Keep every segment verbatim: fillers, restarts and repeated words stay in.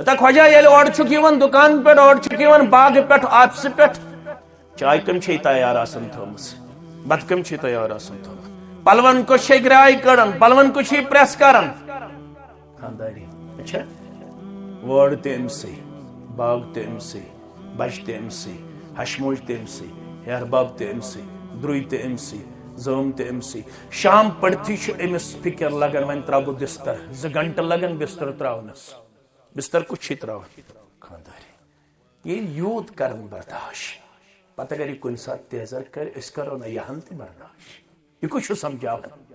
تہٕ خۄجا، ییٚلہِ اورٕ چھُکھ یِوان دُکان پٮ۪ٹھ، اورٕ چھُکھ یِوان باغہٕ پٮ۪ٹھ، آفسہٕ پٮ۪ٹھ، چاے کٔمۍ چھے تیار آسان تھٲومٕژ؟ بَتہٕ کٔمۍ چھے تیار آسان تھوٚومُت؟ پَلوَن کُس چھے گرٛاے کَڑان؟ پَلوَن کُس چھے پرٛٮ۪س کَران؟ خانٛداری۔ اچھا، وٲر تہِ أمۍ سٕے، باغ تہِ أمۍ سٕے، بَچہِ تہِ أمۍ سٕے، ہَشہِ موج تہِ أمۍ سٕے، ہیہَر بَب تہِ أمۍ سٕے، درٛوے تہِ أمۍ سٕے، زٲم تہِ أمۍ سٕے۔ شام پٔرتھٕے چھُ أمِس فِکر لَگان، وۄنۍ ترٛاوٕ بہٕ بِستَر، زٕ گھنٹہٕ لَگَن بِستَر ترٛاونَس۔ بِستَر کُس چھُے ترٛاوان؟ خانٛداری۔ ییٚلہِ یوٗت کَرَن برداش، پَتہٕ اگر یہِ کُنہِ ساتہٕ تیزَر کَرِ، أسۍ کَرو نہ یہِ ہَن تہِ برداش۔ یہِ کُس چھُ سَمجھاوان؟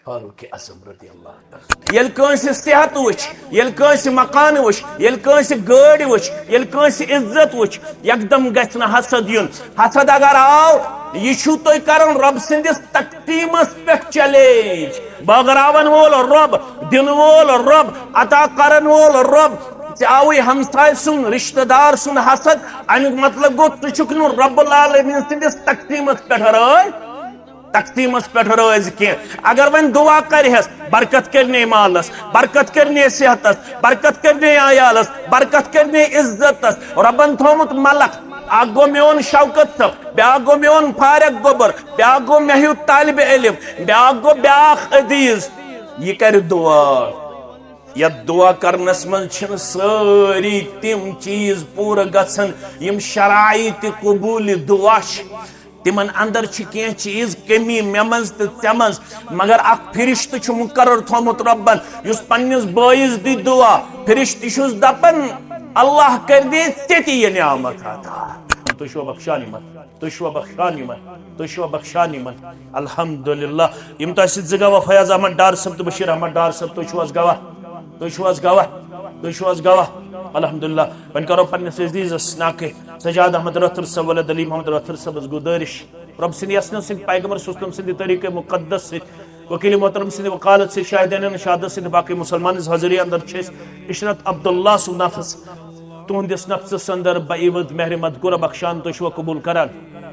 فاروق اعظم رضی اللہ عنہ۔ ییٚلہِ کٲنٛسہِ صحت وٕچھ، ییٚلہِ کٲنٛسہِ مکان وٕچھ، ییٚلہِ کٲنٛسہِ گٲڑۍ وٕچھ، ییٚلہِ کٲنٛسہِ عزت وٕچھ، یکدم گژھِ نہٕ حسد یُن۔ حسد اگر آو، یہِ چھُو تُہۍ کران رۄب سٕنٛدِس تقسیٖمس پٮ۪ٹھ چیلنج۔ بٲگراون وول رۄب، دِنہٕ وول رۄب، عطا کرن وول رۄب۔ ژےٚ آوُے ہمساے سُنٛد، رشتہٕ دار سُنٛد حسد، امیُک مطلب گوٚو ژٕ چھُکھ نہٕ رۄب العالمین سٕنٛدِس تقسیٖمس پٮ۪ٹھ رٲضۍ۔ تقسیٖمس پٮ۪ٹھ رٲضۍ کینٛہہ۔ اگر وۄنۍ دُعا کرِہس، برکت کرنے مالس، برکت کرنے صحتس، برکت کرنے عیالس، برکت کرنے عزتس۔ رۄبن تھوٚومُت ملک، اکھ گوٚو میون شوکت صٲب، بیاکھ گوٚو میون فارغ گوٚبُر، بیاکھ گوٚو مےٚ ہیوٗ طالب علم، بیاکھ گوٚو بیاکھ عزیز۔ یہِ کرِ دُعا۔ یتھ دُعا کرنس منٛز چھِنہٕ سٲری تِم چیٖز پوٗرٕ گژھان، یِم شرائط قبوٗل دُعا چھِ۔ تِمن اندر چھِ کینٛہہ چیٖز کمی مےٚ منٛز تہٕ ژےٚ منٛز، مگر اکھ فرشتہٕ چھُ مقرر تھوٚومُت رۄبن، یُس پننِس بٲیِس دی دُعا۔ فرشتہٕ چھُس دپان، اللہ کٔرۍ دِ ژےٚ تہِ یہِ نعمت عطا۔ تُہۍ چھِوا بخشان یِمن؟ تُہۍ چھِوا بخشان یِمن؟ تُہۍ چھِوا بخشان یِمن؟ الحمدللہ۔ یِم تۄہہِ سۭتۍ زٕ گواہ، فیاض احمد ڈار صٲب تہٕ بشیر احمد ڈار صٲب، تُہۍ چھِو حظ گواہ؟ تُہۍ چھِو حظ گواہ؟ تُہۍ چھِو حظ گواہ؟ الحمدللہ۔ وۄنۍ کرو پننِس عزیزس ناکہ سجاد احمد رٲتھر صٲب ولد علی محمد رٲتھر صٲبس گُزٲرِش، رۄب سٕنٛدِ یژھنہٕ سۭتۍ، پیغمبر صلی اللہ علیہ وسلم سٕنٛدِ طریٖقے مُقدس سۭتۍ، وکیل محترم سٕنٛدِ وکالت سۭتۍ، شاہدینن شہادت سۭتۍ، باقٕے مسلمان ہٕنٛز حٲضری اندر چھِ أسۍ عشرت عبداللہ سُنٛد نفس تُہنٛدِس نفسس اندر بعوض مہر مذکورہ بخشان۔ تُہۍ چھِوا قبول کران؟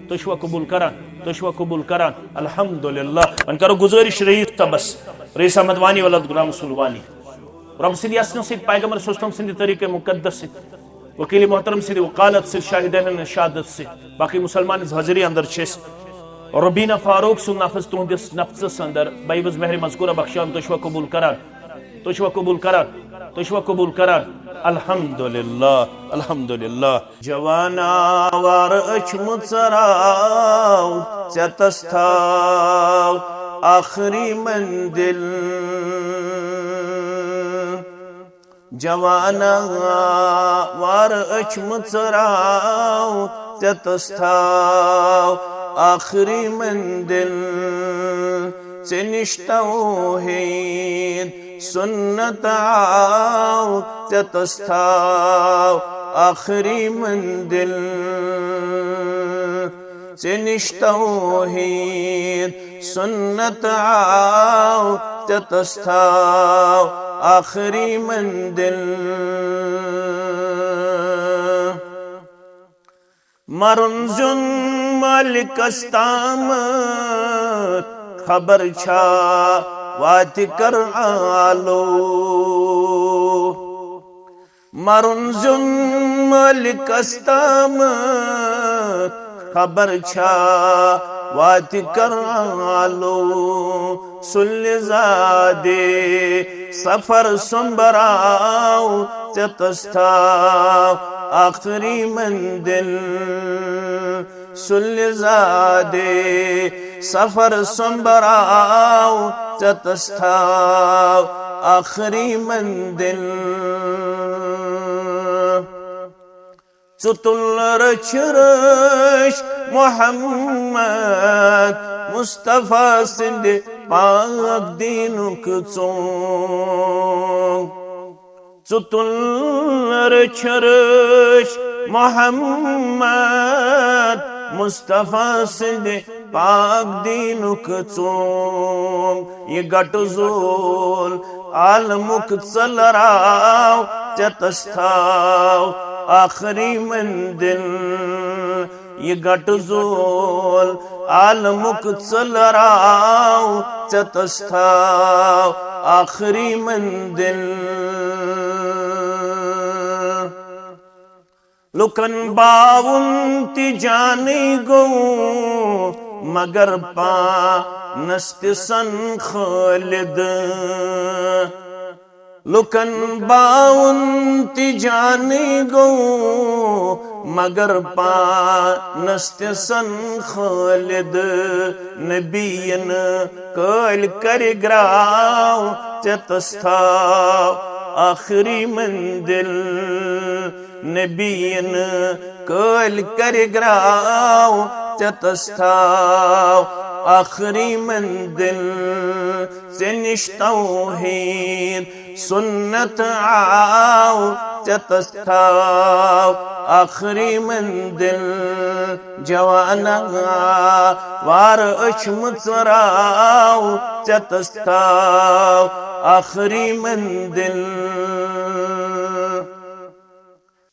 تُہۍ چھِوا قبول کران؟ تُہۍ چھِوا قبول کران؟ الحمدللہ۔ وۄنۍ کرو گُزٲرِش رئیس صٲبس، رئیس احمد وانی ولد غلام رسول وانی۔ رۄب سٕنٛدِ یژھنہٕ سۭتۍ، پیغمبر صلی اللہ علیہ وسلم سٕنٛدِ طریٖقے مُقدس سۭتۍ، وکیل محترم سٕنٛدِ وکالت سۭتۍ، شاہدینن شہادت سۭتۍ، باقٕے مسلمان ہٕنٛز حٲضری اندر چھِ أسۍ ربینا فاروق سُنٛد نفس تُہنٛدِس نفسس اندر بعوض مہر مذکورہ بخشان۔ تُہۍ چھِوا قبول کران؟ تُہۍ چھِوا قبول کران؟ تُہۍ چھِوا قبول کران؟ الحمدللہ، الحمدللہ۔ جوانا وار أچھ مُژراو، ژےٚ تس تھاو آخری منزل۔ جوانا وار أچھ مُژراو، ژےٚ تس تھاو آخری منزل۔ ژےٚ نِش توحید سنت آو، ژےٚ تس تھاو آخری منزل۔ ژےٚ نِش توحید سنت آو، ژےٚ تس تھاو آخری منزل۔ مرُن زیُن مٲلِکس تامَتھ، خبر چھا واتہِ کر آلو۔ مرُن زیُن مٲلِکس تامَتھ، خبر چھا واتہِ کر آلو۔ سُلہِ زادے سفر سۄمبراو، ژےٚ تس تھاو آخری منزل۔ سُلہِ زادے سفر سۄمبراو، ژےٚ تس تھاو آخری منزل۔ ژٕ تُل رٔچھِ رٔچھۍ محمد مصطفیٰ سٕنٛدِ پاک دیٖنُک ژونٛگ۔ ژٕ تُل رٔچھِ رٔچھۍ محمد مصطفیٰ سٕنٛدِ پاک دیٖنُک ژونٛگ۔ یہِ گٹہٕ زول عالمُک ژٔلراو، ژےٚ تس تھاو آخری منزل۔ یہِ گٹہٕ زول عالمُک ژٔلراو، ژےٚ تس تھاو آخری منزل۔ لُکن باوُن تہِ جانٕے گوٚو، مگر پانس تہِ سن خٲلد۔ لُکن باوُن تہِ جانٕے گوٚو، مگر پانس تہِ سن خٲلد۔ نبیَن کٲلۍ کرِ گراو، ژےٚ تس تھاو ٲخری منزل۔ نبیَن کٲلۍ کرِ گراو، ژےٚ تس تھاو ٲخری منزل۔ ژےٚ نِش توحید سنت آو، ژےٚ تس تھاو ٲخری منزل۔ جوانا، وار أچھ مٕژراو، ژےٚ تس تھاو ٲخری منزل۔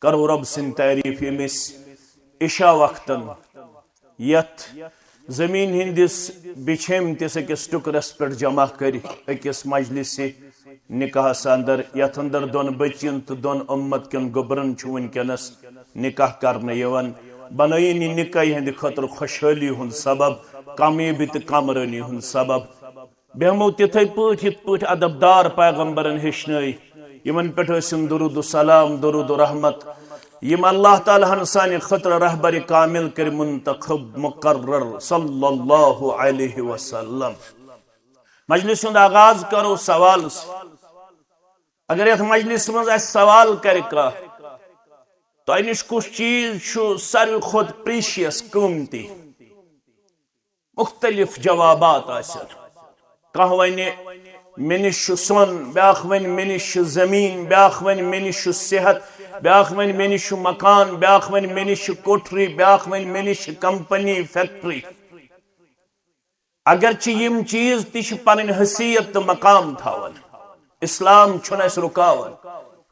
کرو رب سٕنٛدۍ تعریٖف، ییٚمِس عشاء وقتن یتھ زمین ہندس بچھیمتس أکِس ٹُکرس پٮ۪ٹھ جمع کٔرِتھ أکِس مجلسِ نکاحس اندر، یتھ اندر دۄن بچین تہٕ دۄن امت کٮ۪ن گوٚبرن چھُ وٕنکیٚنس نکاح کرنہٕ یِوان۔ بنٲیِن یہِ نکاح یِہنٛدِ خٲطرٕ خۄشحٲلی ہُنٛد سبب، کامیٲبی تہٕ کامرٲنی ہُنٛد سبب۔ بیٚہمو تِتھے پٲٹھۍ، یِتھ پٲٹھۍ ادب دار پیغمبرن ہیٚچھنٲے، یِمن پٮ۪ٹھ ٲسِن درود و سلام، درود و رحمت، یِم اللہ تعالیٰ ہن سانہِ خٲطرٕ رہبر کامل کٔرۍ منتخب مقرر صلی اللہ علیہ وسلم۔ مجلس ہُنٛد آغاز کرو سوال سۭتۍ۔ اگر یتھ مجلس منٛز اسہِ سوال کرِ کانٛہہ، تۄہہِ نِش کُس چیٖز چھُ ساروی کھۄتہٕ پریشیس، قۭمتی؟ مختلف جوابات آسن۔ کانٛہہ ونہِ، "مےٚ نِش چھُ سۄن"، بیٛاکھ ونہِ، "مےٚ نِش چھُ زٔمیٖن"، بیٛاکھ ونہِ، "مےٚ نِش چھُ صحت"، بیٛاکھ ونہِ، "مےٚ نِش چھُ مکان"، بیٛاکھ ونہِ، "مےٚ نِش چھُ کوٹھری"، بیٛاکھ ونہِ، "مےٚ نِش چھِ کمپنی، فیکٹری"۔ اگرچہ یِم چیٖز تہِ چھِ پنٕنۍ حیثیت تہٕ مقام تھاوان، اسلام چھُنہٕ اَسہِ رُکاوان۔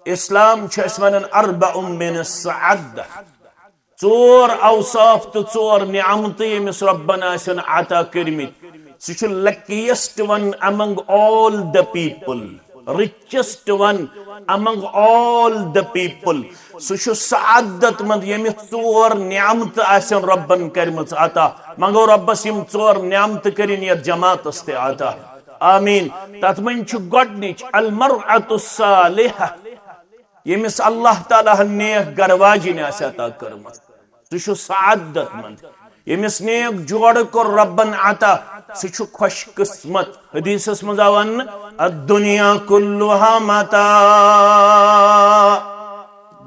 اسلام چھُ اَسہِ ونان، "اربع من السعادہ"۔ ژور اوصاف تہٕ ژور نعمتہٕ ییٚمِس رۄبن آسن عطا کٔرمٕتۍ، سُہ چھُ luckiest one among all the people، richest one among all the people۔ سُہ چھُ سعادت مند ییٚمِس ژور نعمتہٕ آسن رۄبن کٔرمٕژ عطا۔ منگو رۄبس یِم ژور نعمتہٕ کٔرِن یتھ جماعتس تہِ عطا۔ آمین۔ تتھ منٛز چھُ گۄڈنِچ المرأة الصالحہ، ییٚمِس اللہ تعالیٰ ہن نیک گرٕ واجِنۍ آسہِ عطا کٔرمٕژ، سُہ چھُ سعادت مند۔ ییٚمِس نیک جوڑٕ کوٚر رۄبن عطا، سُہ چھُ خوش قسمت۔ حدیثس منٛز آو وننہٕ، "الدنیا کلها متاع"۔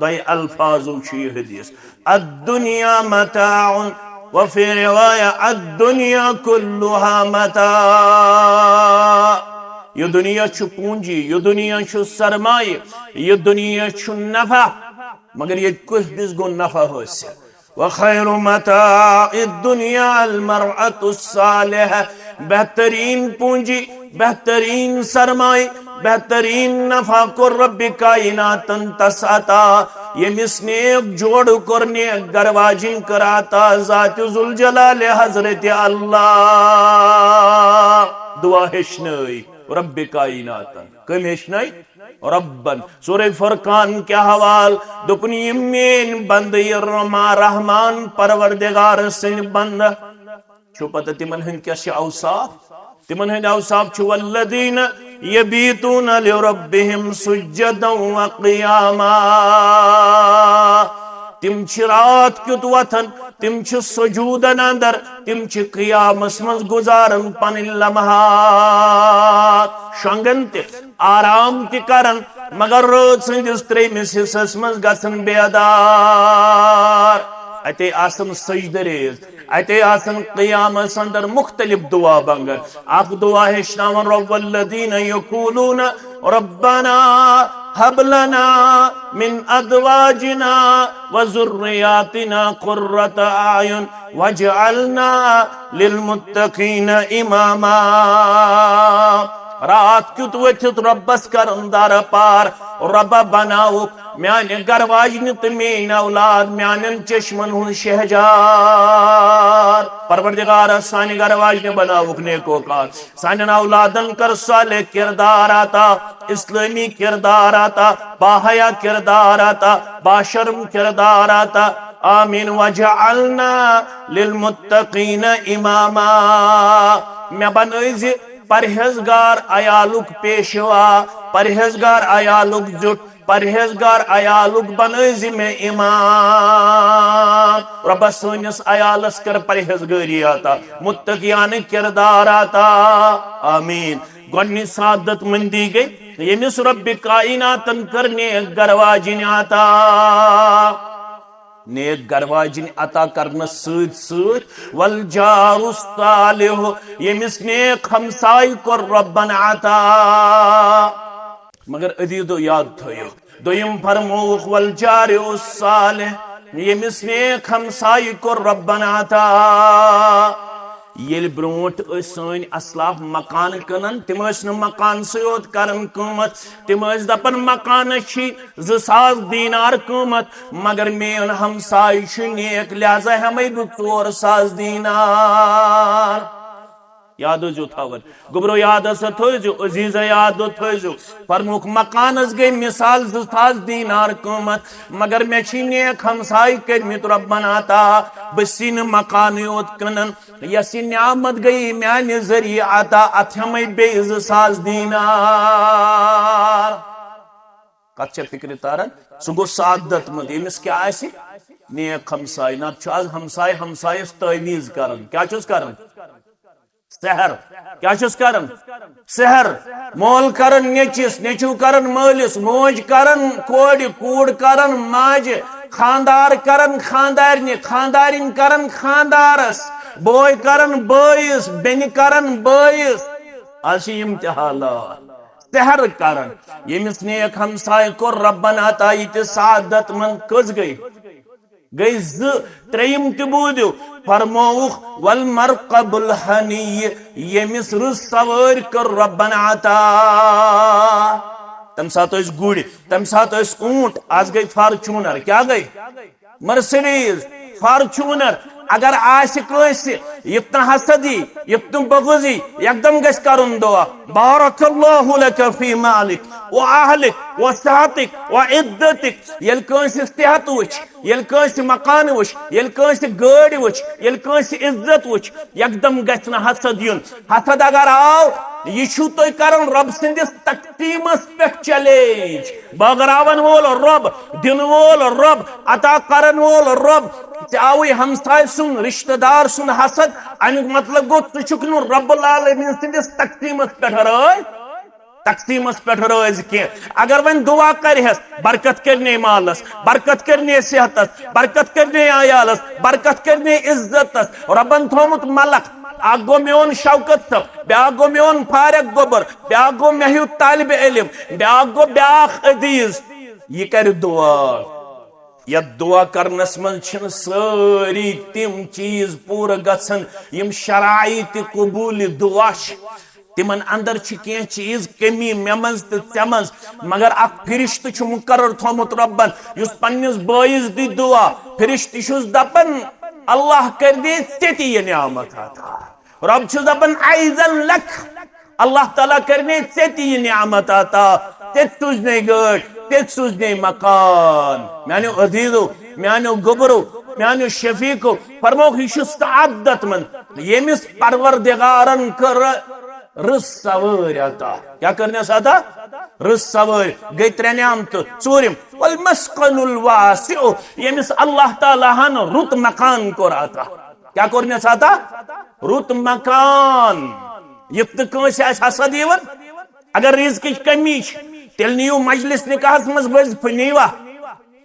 دۄیہِ الفاظو چھُ یہِ حدیث، "الدنیا متاع"، وفی روایہ، "الدنیا کلها متاع"۔ یہِ دُنیا چھُ پوٗنٛجی، یہِ دُنیا چھُ سرمایہِ، یہِ دُنیا چھُ نفع، مگر ییٚتہِ کُس بِس گوٚو نفع حٲصِل؟ "وخیر متاع الدنیا المرأة الصالحہ"۔ بہترین پونجی، بہترین سرمایہ، بہترین نفع کوٚر رب کائناتن تس عطا، ییٚمِس نیک جوڑٕ کوٚر، نیک گرواجِنۍ کٔر عطا ذات ذوالجلال حضرت اللہ۔ دعا ہیٚچھنٲے رب کائناتن۔ کٔمۍ ہیٚچھنٲے؟ ربن۔ سورہ فرقان کیا حوال دوٚپُن، یِم میٲنۍ بندٕ، یہِ رحما-، رحمان پروردگار سٕنٛدۍ بندٕ، چھُ پتہ تِمن ہٕنٛدۍ کیٛاہ چھِ اوصاف؟ تِمن ہٕنٛدۍ اوصاف چھِ، "والذین یبیتون لربہم سجدا وقیاما"۔ تِم چھِ راتھ کیُتھ وۄتھان، تِم چھِ سجوٗدن اندر، تِم چھِ قیامس منٛز گُزاران پنٕنۍ لمحات، شۄنٛگان تہِ، آرام تہِ کران، مگر رٲژ ہٕنٛدِس ترٛیٚیمِس حصس منٛز گژھان بیدار۔ اتے آسان سجدٕ ریز، اتے آسان قیامس اندر مختلف دعا بنگن۔ اکھ دعا ہیٚچھناوان رب، "والذین یقولون ربنا ہب لنا من ازواجنا و ذریاتنا قرۃ اعین واجعلنا للمتقین اماما"۔ راتھ کیُتھ ؤتھِتھ رۄبس کرن درٕ پار، رۄبہ بناوُکھ میانہِ گرٕ واجنہِ تہٕ میٲنۍ اولاد میانٮ۪ن چشمن ہُنٛد شہجار۔ پروردگارا، سانہِ گرٕ واجنہِ بناوُکھ نیکوکار، سانٮ۪ن اولادن کر صالح کردار عطا، اسلامی کردار عطا، باحیا کردار عطا، باشرم کردار عطا۔ آمین۔ وجعلنا للمتقین اماما۔ مےٚ بنٲوزِ پرہیزگار عیالُک پیشوا، پرہیزگار عیالُک زیُٹھ، پرہیزگار عیالُک بنٲوزِ مےٚ امام۔ رۄبہ، سٲنِس عیالس کر پرہیزگٲری عطا، متقیانہٕ کردار عطا۔ آمین۔ گۄڈٕنِچ سعادت مندی گٔے، ییٚمِس رۄبِ کائناتن کٔر نیک گرٕ واجِنۍ عطا۔ نیک گرٕ واجِنۍ عطا کرنس سۭتۍ سۭتۍ، والجار الصالح، ییٚمِس نیک ہمسایہِ کوٚر رۄبن عطا۔ مگر عزیزو، یاد تھٲیِو، دوٚیِم فرمووُکھ، والجار الصالح، ییٚمِس نیک ہمسایہِ کوٚر رۄبن عطا۔ ییٚلہِ برونٛٹھ ٲسۍ سٲنۍ اسلاف مکان کٕنان، تِم ٲسۍ نہٕ مکانسٕے یوت کران قۭمتھ، تِم ٲسۍ دپان، مکانس چھی زٕ ساس دینار قۭمتھ، مگر میون ہمسایہِ چھُ نیک، لہذا ہٮ۪مے بہٕ ژور ساس دینار۔ یاد ٲسۍزیو تھاوان۔ گوٚبرو، یاد ہسا تھٲوزیو، عزیزا، یاد تھٲوزیو۔ فرمووُکھ، مکانس گٔے مثال زٕ ساس دینار قۭمتھ، مگر مےٚ چھی نیک ہمسایہِ کٔرمٕتۍ رۄبن عطا۔ بہٕ چھی نہٕ مکانٕے یوت کٕنان، یۄس یہِ نعمت گٔیی میانہِ ذٔریعہٕ عطا، اتھ ہٮ۪مے بیٚیہِ زٕ ساس دینار۔ کتھ چھےٚ فکرِ تران؟ سُہ گوٚو سعادت مند، ییٚمِس کیٛاہ آسہِ؟ نیک ہمسایہِ۔ نتہٕ چھُ آز ہمسایہِ ہمسایس تعویذ کران۔ کیٛاہ چھُس کران؟ سحر۔ کیٛاہ چھُس کران؟ سحر۔ مول کران نیٚچِس، نیٚچُو کران مٲلِس، موج کران کورِ، کوٗر کران ماجہِ، خاندار کران خاندارنہِ، خاندارِنۍ کران خاندارس، بوے کران بٲیِس، بیٚنہِ کران بٲیِس۔ آز چھِ یِم تہِ حالات۔ سحر کران۔ ییٚمِس نیک ہمسایہِ کوٚر رۄبن عطا، یہِ تہِ سعادت مند۔ کٔژ گٔے؟ گٔے زٕ۔ ترٛیٚیِم تہِ بوٗزِو، فرمووُکھ، والمرکب الہنی، ییٚمِس رٕژ سوٲرۍ کٔر رۄبن عطا۔ تَمہِ ساتہٕ ٲسۍ گُرۍ، تَمہِ ساتہٕ ٲسۍ اوٗنٹ، آز گٔے فارچوٗنر۔ کیٛاہ گٔے؟ مرسڈیز، فارچوٗنر۔ اگر آسہِ کٲنٛسہِ یُتھ نہٕ حسد یی، یُتھ نہٕ بغض یی، یکدم گژھِ کرُن دعا، بارک اللہ لک فی مالک و اہلک و صحتک و عزتک۔ ییٚلہِ کٲنٛسہِ صحت وٕچھ، ییٚلہِ کٲنٛسہِ مکان وٕچھ، ییٚلہِ کٲنٛسہِ گٲڑۍ وٕچھ، ییٚلہِ کٲنٛسہِ عزت وٕچھ، یکدم گژھِ نہٕ حسد یُن۔ حسد اگر آو، یہِ چھُو تُہۍ کران رۄب سٕنٛدِس تقسیٖمس پٮ۪ٹھ چیلنج۔ بٲگراون وول رۄب، دِنہٕ وول رۄب، عطا کرن وول رۄب۔ ژےٚ آوُے ہمسایہِ سُنٛد، رشتہٕ دار سُنٛد حسد، امیُک مطلب گوٚو، ژٕ چھُکھ نہٕ رب العالمین سٕنٛدِس تقسیٖمس پٮ۪ٹھ رٲضۍ، تقسیٖمس پٮ۪ٹھ رٲضۍ کینٛہہ۔ اگر وۄنۍ دعا کرِہس، برکت کرنے مالس، برکت کرنے صحتس، برکت کرنے عیالس، برکت کرنے عزتس۔ رۄبن تھوٚومُت ملک، اکھ گوٚو میون شوکت صٲب، بیاکھ گوٚو میون فارغ گوٚبُر، بیاکھ گوٚو مےٚ ہیوٗ طالب علم، بیاکھ گوٚو بیاکھ عزیز۔ یہِ کرِ دعا۔ یتھ دعا کرنس منٛز چھِنہٕ سٲری تِم چیٖز پوٗرٕ گژھان، یِم شرائط قبوٗل دعا چھِ۔ تِمن اندر چھِ کینٛہہ چیٖز کمی مےٚ منٛز تہٕ ژےٚ منٛز، مگر اکھ فرشتہٕ چھُ مقرر تھوٚومُت رۄبن، یُس پننِس بٲیِس دی دعا۔ فرشتہٕ چھُس دپان، اللہ کٔرۍ دے ژےٚ تہِ یہِ نعمت عطا۔ رۄب چھُس دپان، عیزن لک، اللہ تعالیٰ کرنے ژےٚ تہِ یہِ نعمت عطا، ژےٚ تہِ سوٗزنے گٲڑۍ، ژےٚ تہِ سوٗزنے مکان۔ میانیو عزیزو، میانیو گوٚبرو، میانیو شفیقو، فرموکھ، یہِ چھُ سعادت مند، ییٚمِس پروردگارن کٔر رٕژ سوٲرۍ عطا۔ کیٛاہ کٔرنس عطا؟ رٕژ سوٲرۍ۔ گٔے ترٛےٚ نعمتہٕ۔ ژوٗرِم، والمسکن الواسع، ییٚمِس اللہ تعالیٰ ہن رُت مکان کوٚر عطا۔ کیٛاہ کوٚرنس عطا؟ رُت مکان۔ یُتھ نہٕ کٲنٛسہِ آسہِ حسد یِوان۔ اگر رزقٕچ کمی چھِ، تیٚلہِ نِیِو مجلس نکاحس منٛز وظیفہٕ، نیٖوا؟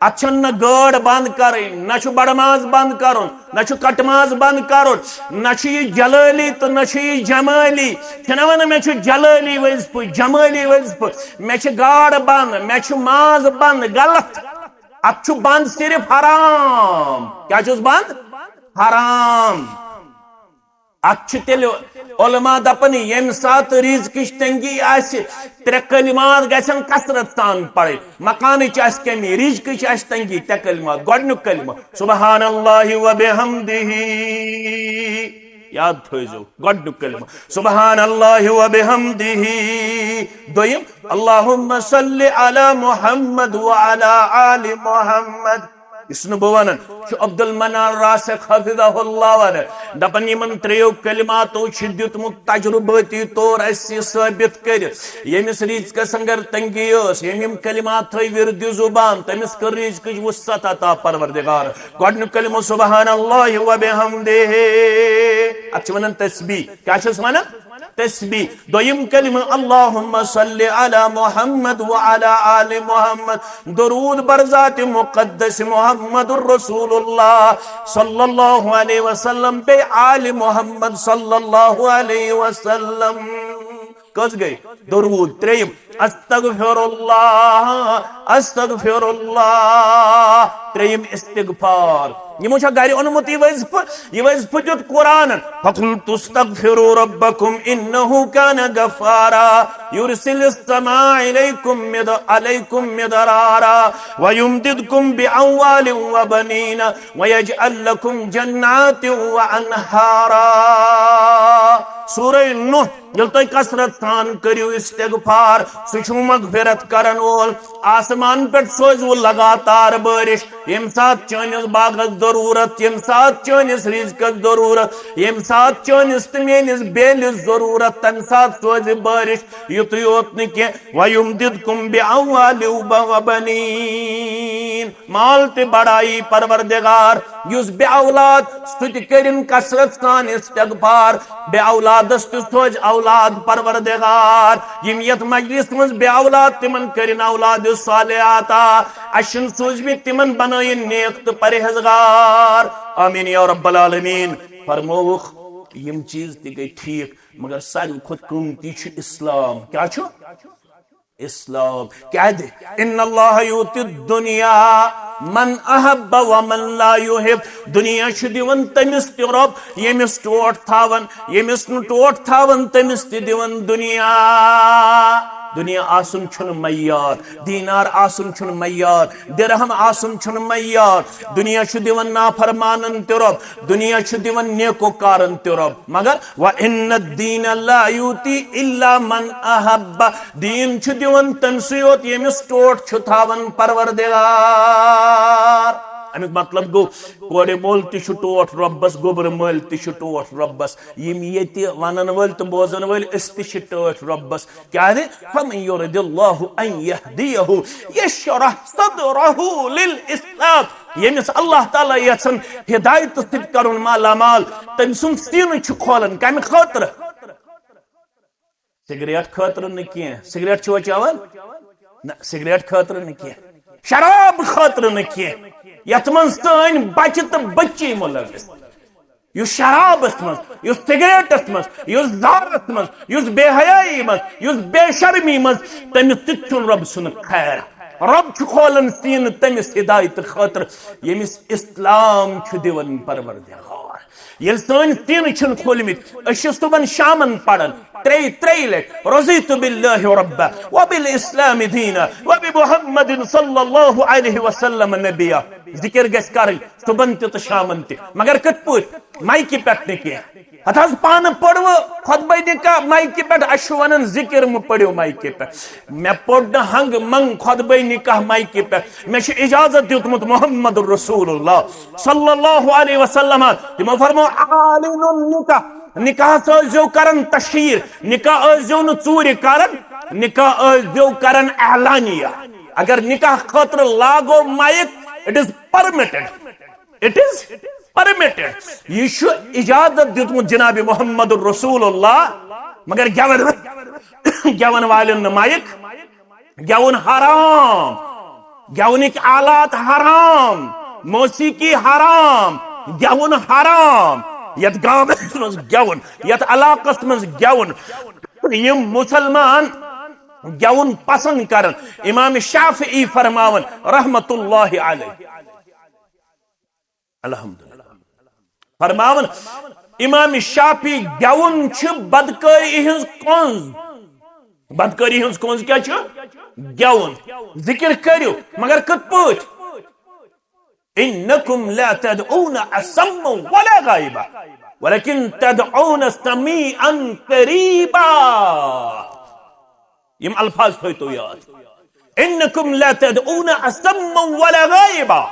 اتھ چھَنہٕ نہ گٲڈ بند کرٕنۍ، نہ چھُ بڑٕ ماز بند کرُن، نہ چھُ کٹہٕ ماز بند کرُن، نہ چھُ یہِ جلٲلی تہٕ نہ چھُ یہِ جمٲلی۔ چھِنہ ونان، مےٚ چھُ جلٲلی وظیفہٕ، جمٲلی وظیفہٕ، مےٚ چھِ گاڈ بند، مےٚ چھُ ماز بند، غلط۔ اتھ چھُ بند صرف حرام۔ کیٛاہ چھُس بند؟ حرام۔ اتھ چھِ تیٚلہِ علماء دپان، ییٚمہِ ساتہٕ رزقٕچ تنگی آسہِ، ترٛےٚ کلمات گژھن کثرت سان پرٕنۍ۔ مکانٕچ آسہِ کمی، رزقٕچ آسہِ تنگی، ترٛےٚ کلمات۔ گۄڈنیُک کلمہٕ، سبحان اللہ و بحمدہ۔ یاد تھٲیزیو، گۄڈنیُک کلمہٕ، سبحان اللہ و بحمدہ۔ دوٚیِم، اللہم صل علی محمد و علی آل محمد۔ یُس نہٕ بہٕ ونان چھُ، عبدالمنان راسخ حفظہ اللہ ونان، دپان، یِمن ترٛیٚیو کلماتو چھِ دیُتمُت تجربٲتی طور اسہِ یہِ ثٲبت کٔرِتھ، ییٚمِس رزقس اندر تنگی ٲس، ییٚمۍ یِم کلمات تھٲے ورد زبان، تٔمِس کٔر رزقٕچ وسعت عطا پروردگار۔ گۄڈنیُک کلمہٕ سبحان اللہ و بحمدہ، اتھ چھِ ونان تسبیح۔ کیٛاہ چھِس ونان؟ تسبیح۔ دوٚیِم کلمہٕ، اللہم صل علی محمد و علی آل محمد۔ درود بر ذات مقدس محمد رسول اللہ صلی اللہ علیہ وسلم، بیٚیہِ آل محمد صلی اللہ علیہ وسلم۔ کٔژ گٔے؟ درود۔ ترٛیٚیِم، استغفر اللہ، استغفر اللہ۔ ترٛیٚیِم، استغفار۔ یِمو چھا گرِ اوٚنمُت یہِ وظیفہٕ؟ یہِ وظیفہٕ دیُت قرآنن۔ فقلت استغفروا ربکم انہ کان غفارا یرسل السماء علیکم مد-، علیکم مدرارا ویمددکم باموال وبنین ویجعل لکم جنات وانہارا۔ سورہ نوح۔ ییٚلہِ تُہۍ کثرت سان کٔرِو استغفار، سُہ چھُ مغفرت کرن وول۔ آسمان پٮ۪ٹھ سوزِ وٕ لگاتار بٲرِش، ییٚمہِ ساتہٕ چٲنِس باغس ضروٗرت، ییٚمہِ ساتہٕ چٲنِس رزقس ضروٗرت، ییٚمہِ ساتہٕ چٲنِس تہٕ میٲنِس بیلِس ضروٗرت، تَمہِ ساتہٕ سوزِ بٲرِش۔ یُتُے یوت نہٕ کینٛہہ، وَیُمدِدْکُم بِأَمْوَالٍ وَبَنِینَ۔ مال تہِ بڑایی پروردگار، یُس بے اولاد سُہ تہِ کٔرِن کثرت سان استغفار، بے اولادس تہِ سوزِ اولاد پروردگار۔ یِم یتھ مجلس منٛز بے اولاد، تِمن کٔرِن اولاد صالح عطا۔ اَسہِ چھِن سوٗزمٕتۍ، تِمن بنٲیِن نیک تہٕ پرہیزگار۔ آمین یا رب العالمین۔ فرمووُکھ، یِم چیٖز تہِ گٔے ٹھیٖک، مگر ساروی کھۄتہٕ قۭمتی چھُ اسلام۔ کیٛاہ چھُ؟ اسلام۔ کیازِ؟ ان اللہ یؤتی الدنیا من احب ومن لا یحب۔ دنیا چھُ دِوان تٔمِس تہِ رۄب ییٚمِس ٹوٹھ تھاوان، ییٚمِس نہٕ ٹوٹھ تھاوان تٔمِس تہِ دِوان دنیا۔ دنیا آسُن چھُنہٕ معیار، دینار آسُن چھُنہٕ معیار، درہم آسُن چھُنہٕ معیار۔ دنیا چھُ دِوان نافرمانن تہِ رۄب، دنیا چھُ دِوان نیکوکارن تہِ رۄب۔ مگر وَإِنَّ الدِّينَ لَا يُؤْتِي إِلَّا مَنْ أَحَبَّ۔ دیٖن چھُ دِوان تٔمسٕے یوت ییٚمِس ٹوٹھ چھُ تھاوان پروردگار۔ امیُک مطلب گوٚو، کورِ مول تہِ چھُ ٹوٹھ رۄبس، گوٚبرٕ مٲلۍ تہِ چھُ ٹوٹھ رۄبس۔ یِم ییٚتہِ ونن وٲلۍ تہٕ بوزن وٲلۍ، أسۍ تہِ چھِ ٹٲٹھۍ رۄبس۔ کیازِ؟ فَمَن يُرِدِ اللَّهُ أَنْ يَهْدِيَهُ يَشْرَحْ صَدْرَهُ لِلْإِسْلَامِ۔ ییٚمِس اللہ تعالیٰ یژھن ہدایتہٕ سۭتۍ کرُن مالا مال، تٔمۍ سُنٛد سینہٕ چھُ کھولان۔ کمہِ خٲطرٕ؟ سگریٹ خٲطرٕ نہٕ کینٛہہ۔ سگریٹ چھُوا چٮ۪وان؟ نہ، سگریٹ خٲطرٕ نہٕ کینٛہہ۔ شراب خٲطرٕ نہٕ کینٛہہ، یتھ منٛز سٲنۍ بچہِ تہٕ بچی مُلوث۔ یُس شرابس منٛز، یُس سگریٹس منٛز، یُس زارس منٛز، یُس بے حیائی منٛز، یُس بے شرمی منٛز، تٔمِس سۭتۍ چھُنہٕ رۄب سُنٛد خیر۔ رۄب چھُ کھولان سیٖنہٕ تٔمِس ہدایتہٕ خٲطرٕ، ییٚمِس اسلام چھُ دِوان پروردگار۔ ییٚلہِ سٲنۍ سیٖنہٕ چھِنہٕ کھوٗلمٕتۍ، أسۍ چھِ صُبحن شامن پران ترٛیٚیہِ ترٛیٚیہِ لٹہِ، رضیت باللہ ربا وبالاسلام دینا وبمحمد صلی اللہ علیہ وسلم نبیا۔ ذکر گژھِ کرٕنۍ صبحن تہِ تہٕ شامن تہِ، مگر کِتھ پٲٹھۍ؟ مایکہِ پٮ۪ٹھ نہٕ کینٛہہ۔ ہتہٕ حظ پانہٕ پوٚروٕ خطبہ نکاح مایکہِ پٮ۪ٹھ، اَسہِ چھُ ونان ذکر مہٕ پٔرِو مایکہِ پٮ۪ٹھ۔ مےٚ پوٚر نہٕ ہنٛگ منٛگ خطبہ نکاح مایکہِ پٮ۪ٹھ، مےٚ چھُ اجازت دیُتمُت محمد رسول اللہ صلی اللہ علیہ وسلم۔ تِمو فرموو، اعلنوا النکاح، نکاحس ٲسۍزیو کران تشہیر، نکاح ٲسۍزیو نہٕ ژوٗرِ کران، نکاح ٲسۍزیو کران اعلانیہ۔ اگر نکاح خٲطرٕ لاگو mic, it is permitted۔ It is permitted۔ یہِ چھُ اجازت دیُتمُت جناب محمد رسول اللہ، مگر گٮ۪وَن، گٮ۪وَن والٮ۪ن نہٕ مایک، گٮ۪وُن حرام، گٮ۪ونٕکۍ آلات حرام، موسیقی حرام، گٮ۪وُن حرام۔ یتھ گامس منٛز گٮ۪وُن، یتھ علاقس منٛز گٮ۪وُن، یِم مسلمان گٮ۪وُن پسند کرن، امام شافعی فرماون رحمت اللہ علیہ۔ الحمدللہ۔ فرماون، امام شافعی گٮ۪وُن چھُ بدکٲری ہٕنٛز کۄنٛز۔ بدکٲری ہٕنٛز کۄنٛز کیٛاہ چھُ؟ گٮ۪وُن۔ ذکر کٔرِو، مگر کِتھ پٲٹھۍ؟ انکم لا تدعون اصم ولا غائبا، ولکن تدعون سمیعا قریبا۔ یم الفاظ تھٲیتو یاد۔ انکم لا تدعون اصم ولا غائبا۔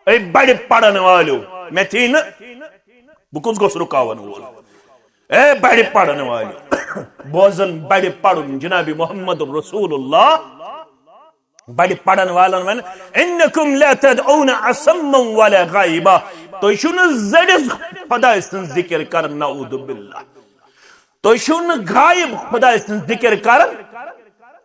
اے بڑِ پرن والو، مےٚ تھی نہٕ، بہٕ کُس گوٚژھ رُکاون وول؟ اے بڑِ پرن والو، بوزن بڑِ پرُن جناب محمد رسول اللہ۔ بڑِ پرن والن ون، انکم لا تدعون اصم ولا غائبا۔ تُہۍ چھِو نہٕ زٔڑِس خداے سٕنٛز ذکر کران، نعوذ باللہ۔ تُہۍ چھِو نہٕ غائب خداے سٕنٛز ذکر کران،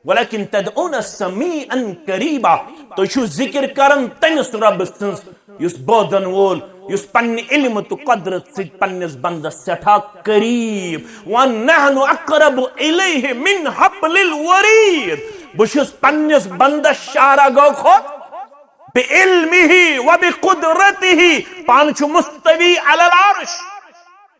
ولکن تدعون سمیعا قریبا۔ تُہۍ چھِو ذکر کران تٔمِس رۄبہٕ سٕنٛز یُس بوزن وول، یُس پننہِ علم تہٕ قدرت سۭتۍ پننِس بندس سٮ۪ٹھاہ قریب۔ ونحن اقرب الیہ من حبل الورید۔ بہٕ چھُس پننِس بندس شاہ رگو کھۄتہٕ بعلمہ وبقدرتہ۔ پانہٕ چھُ مستوی علی العرش۔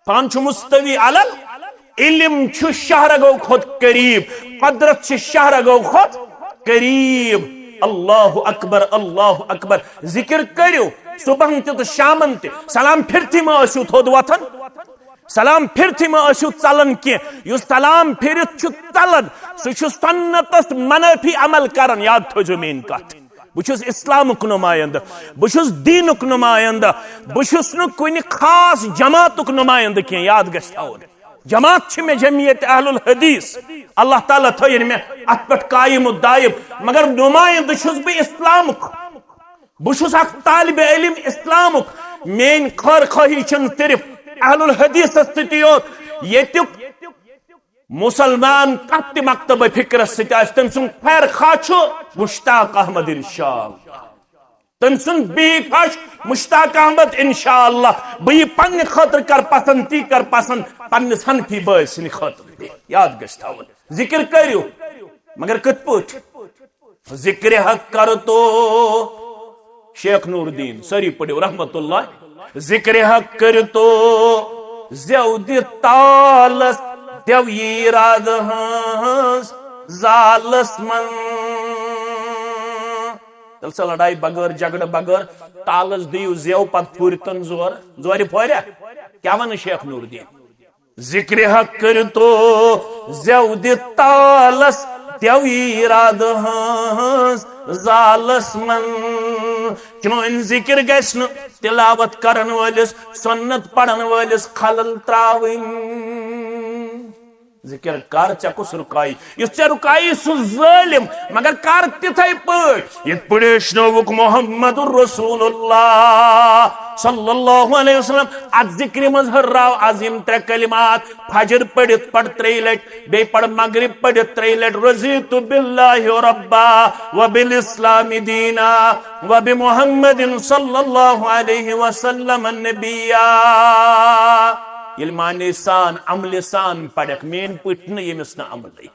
پانہٕ چھُ مستوی علی ال-، علم چھُ شاہ رگو کھۄتہٕ قریب، قدرت چھِ شاہ رگو کھۄتہٕ قریب۔ اللہ اکبر، اللہ اکبر۔ ذکر کٔرِو صبحن تہِ تہٕ شامن تہِ۔ سلام پھرتھی مہ ٲسِو تھوٚد وۄتھان۔ سلام پھرتھی مہ ٲسِو ژلان کینٛہہ۔ یُس سلام پھرِتھ چھُ ژلان، سُہ چھُ سنتس منافی عمل کران۔ یاد تھٲیزیو میٲنۍ کتھ۔ بہٕ چھُس اسلامُک نمایندٕ، بہٕ چھُس دیٖنُک نمایندٕ، بہٕ چھُس نہٕ کُنہِ خاص جماعتُک نمایندٕ کینٛہہ، یاد گژھِ تھاوُن۔ جماعت چھِ مےٚ جمعیت اہل الحدیث، اللہ تعالیٰ تھٲیِن مےٚ اَتھ پٮ۪ٹھ قایم و دائم، مگر نمایندٕ چھُس بہٕ اسلامُک۔ بہٕ چھُس اکھ طالب علم اسلامُک۔ میٲنۍ خٲر خواہی چھَنہٕ صرف اہل الحدیثس سۭتی یوت، ییٚتیُک مسلمان کتھ تہِ مکتبہ فکرس سۭتۍ آسہِ، تٔمۍ سُنٛد خیر خواہ چھُ مشتاق احمد انشاءاللہ۔ تٔمۍ سُنٛد بی خواہ چھُ مشتاق احمد انشاءاللہ۔ بہٕ یہِ پننہِ خٲطرٕ کر پسند، تی کر پسند پننِس حنفی بٲے سٕنٛدِ خٲطرٕ تہِ۔ یاد گژھِ تھاوُن، ذکر کٔرِو، مگر کِتھ پٲٹھۍ؟ ذکر حق کر تو شیخ نور الدین، سٲری پٔرِو رحمت اللہ۔ ذکر حق کر تو زیو دِ تالس، دیو یی راد ہنز زالس من۔ تیٚلہِ سا لڑاے بغٲر، جھگڑٕ بغٲر، تالس دِیِو زیو پتہٕ پھُرِ تن زور، زورِ پھورِ۔ کیٛاہ ونہٕ شیخ نور الدین؟ ذکر حق کٔرِتو زیو دِتھ تالس، دیو یی راد ہنز زالس من۔ چٲنۍ ذکر گژھِ نہٕ تلاوت کرن وٲلِس، سنت پرن وٲلِس خلل تراوٕنۍ۔ ذکر کر، ژےٚ کُس رُکایی؟ یُس ژےٚ رُکایی سُہ ظٲلم، مگر کر تِتھے پٲٹھۍ یِتھ پٲٹھۍ ہیٚچھنووُکھ محمد رسول اللہ صلی اللہ علیہ وسلم۔ اتھ ذکرِ منٛز ہُرراو از یِم ترٛےٚ کلمات، فجر پٔرِتھ پڑ ترٛیٚیہِ لٹہِ، بیٚیہِ پڑ مغرب پٔرِتھ ترٛیٚیہِ لٹہِ، رضیت باللہ ربا وبالاسلام دینا وبمحمد صلی اللہ علیہ وسلم نبیا۔ ییٚلہِ معنی سان، عملہِ سان پڑکھ، میٲنۍ پٲٹھۍ نہٕ ییٚمِس نہٕ عملٕے۔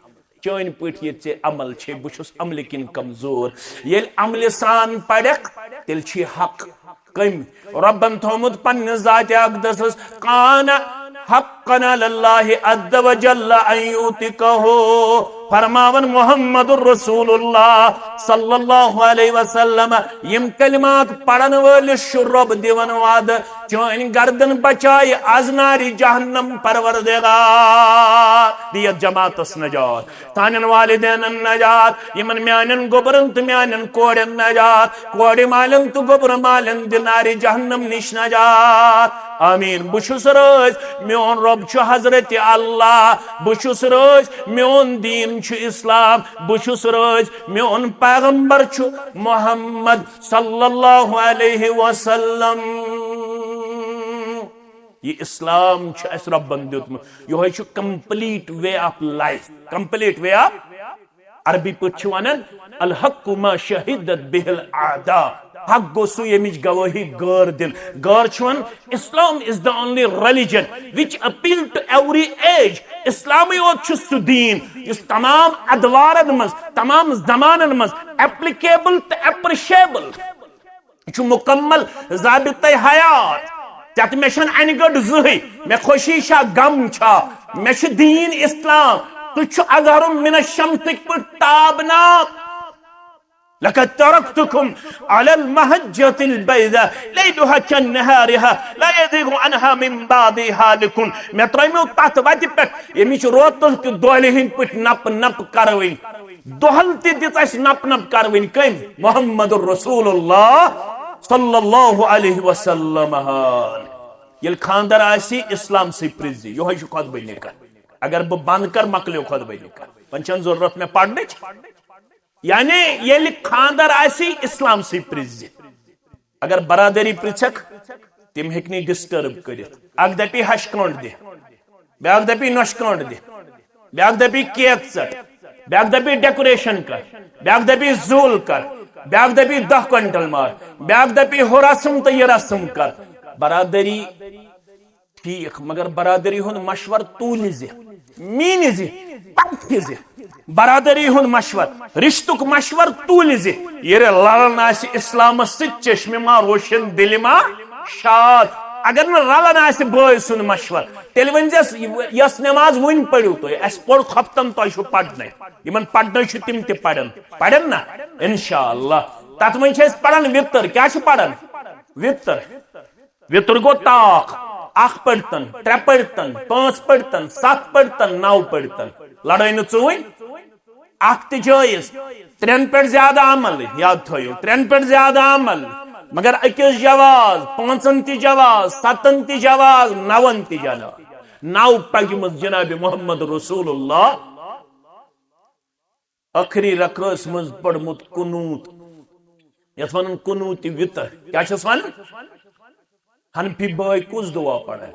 چٲنۍ پٲٹھۍ ییٚتہِ ژےٚ عمل چھے، بہٕ چھُس عملہِ کِنۍ کمزور۔ ییٚلہِ عملہِ سان پرکھ، تیٚلہِ چھُے حق کٔمۍ؟ رۄبن تھوٚومُت پننِس ذاتِ اقدسس، کان حقا علی اللہ عز وجل ان یعتقہ۔ فرماوان محمد رسول اللہ صلی اللہ علیہ وسلم، یِم کلمات پرن وٲلِس چھُ رۄب دِوان وعدٕ، چٲنۍ گردن بچایہِ از نارِ جہنم پروردگار۔ دِ یتھ جماعتس نجات۔ سانٮ۪ن والدینن نجات، یِمن میانٮ۪ن گوٚبرن تہٕ میانٮ۪ن کورٮ۪ن نجات، کورِ مالٮ۪ن تہٕ گوٚبرٕ مالٮ۪ن دِ نارِ جہنم نِش نجات۔ آمین۔ بہٕ چھُس رٲضۍ، میون رۄب چھُ حضرت اللہ۔ بہٕ چھُس رٲضۍ، میون دیٖن چھُ اسلام۔ بہٕ چھُس رٲضۍ، میون پیغمبر چھُ محمد صلی اللہ علیہ وسلم۔ یہِ اسلام چھُ اَسہِ رۄبن دیُتمُت۔ یِہوٚے چھُ complete way of life۔ Complete way of، عربی پٲٹھۍ چھِ وَنان، الحق ما شہدت بہ الاعداء۔ حق گوٚو سُہ، ییٚمِچ گوٲہی غٲر دِن۔ غٲر چھُ وَنان، Islam is the only religion which appeal to every age۔ اسلامٕے یوت چھُ سُہ دیٖن یُس تمام ادوارن منٛز، تمام زمانن منٛز applicable تہٕ appreciable۔ یہِ چھُ مکمل ضابطۂ حیات۔ ژےٚ تہٕ مےٚ چھَنہٕ اَنہِ گٔٹ زٕہٕے۔ مےٚ خوشی چھا، غم چھا، مےٚ چھُ دیٖن اسلام۔ سُہ چھُ اظہر من الشمسٕکۍ پٲٹھۍ تابناک۔ لقد ترکتکم علی المحجة البیضاء لیلها کنہارها لا یزیغ عنها من بعدی ہالک۔ مےٚ ترٲیمو تتھ وتہِ پٮ۪ٹھ، ییٚمِچ روتل تہِ دۄہلہِ ہٕنٛدۍ پٲٹھۍ نپ نپ کروٕنۍ۔ دۄہل تہِ دِژ اَسہِ نپ نپ کروٕنۍ۔ کٔمۍ؟ محمد رسول اللہ صلی اللہ علیہ وسلم۔ ییٚلہِ خاندر آسہِ، اسلام سۭتۍ پرٛژھ زِ، یِہوٚے چھُ خطبہٕ نکاح۔ اگر بہٕ بند کر، مۄکلیو خطبہٕ نکاح۔ وۄنۍ چھَنہٕ ضروٗرت مےٚ پرنٕچ۔ یعنی ییٚلہِ خاندر آسہِ، اسلام سۭتۍ پرٛژھ زِ۔ اگر برادری پرٛژھکھ، تِم ہیٚکہِ نہٕ ڈسٹرب کٔرِتھ۔ اکھ دپہِ ہش کٲنٛٹھ دِ، بیٛاکھ دپہِ نۄشہِ کٲنٛٹھ دِ، بیٛاکھ دپہِ کیک ژٹ، بیٛاکھ دپہِ ڈیکوریشن کر، بیٛاکھ دپہِ زوٗل کر، بیٛاکھ دپہِ دَہ کوینٹل مار، بیٛاکھ دپہِ ہُہ رسم تہٕ یہِ رسم کر۔ برادری ٹھیک، مگر برادری ہُنٛد مشور تُلہِ زِ، میٖنہِ زِ، پرکھِ زِ۔ برادری ہُنٛد مشور، رشتُک مشور تُلہِ زِ۔ ییٚلہِ رلان آسہِ اسلامس سۭتۍ، چشمہِ ما روشن، دِلہِ ما شاد۔ اگر نہٕ رلان آسہِ بٲے سُنٛد مشور، تیٚلہِ ؤنۍ زٮ۪س، یۄس نماز وُنہِ پٔرِو تُہۍ، اَسہِ پوٚر خۄفتن، تۄہہِ چھُو پرنَے۔ یِمن پرنَے چھُ، تِم تہِ پرن، پرن نا؟ انشاءاللہ۔ تتھ منٛز چھِ أسۍ پران وِتر۔ کیٛاہ چھِ پران؟ وِتر۔ وِتر گوٚو تاکھ، اکھ پٔرتن، ترٛےٚ پٔرتن، پانٛژھ پٔرتن، ستھ پٔرتن، نو پٔرتن۔ لڑٲے نہٕ ژوٗنٛٹھۍ، اکھ تہِ جٲیز۔ ترٛٮ۪ن پٮ۪ٹھ زیادٕ عمل، یاد تھٲیِو، ترٛٮ۪ن پٮ۪ٹھ زیادٕ عمل۔ مگر أکِس جواز، پانٛژن تہِ جواز، ستن تہِ جواز، نون تہِ جواز۔ نو پجمٕژ جناب محمد رسول اللہ۔ ٲخری رکعس منٛز پوٚرمُت قنوت، یتھ ونان قنوت وتر۔ کیٛاہ چھِس ونان؟ حنفی بٲے کُس دعا پران؟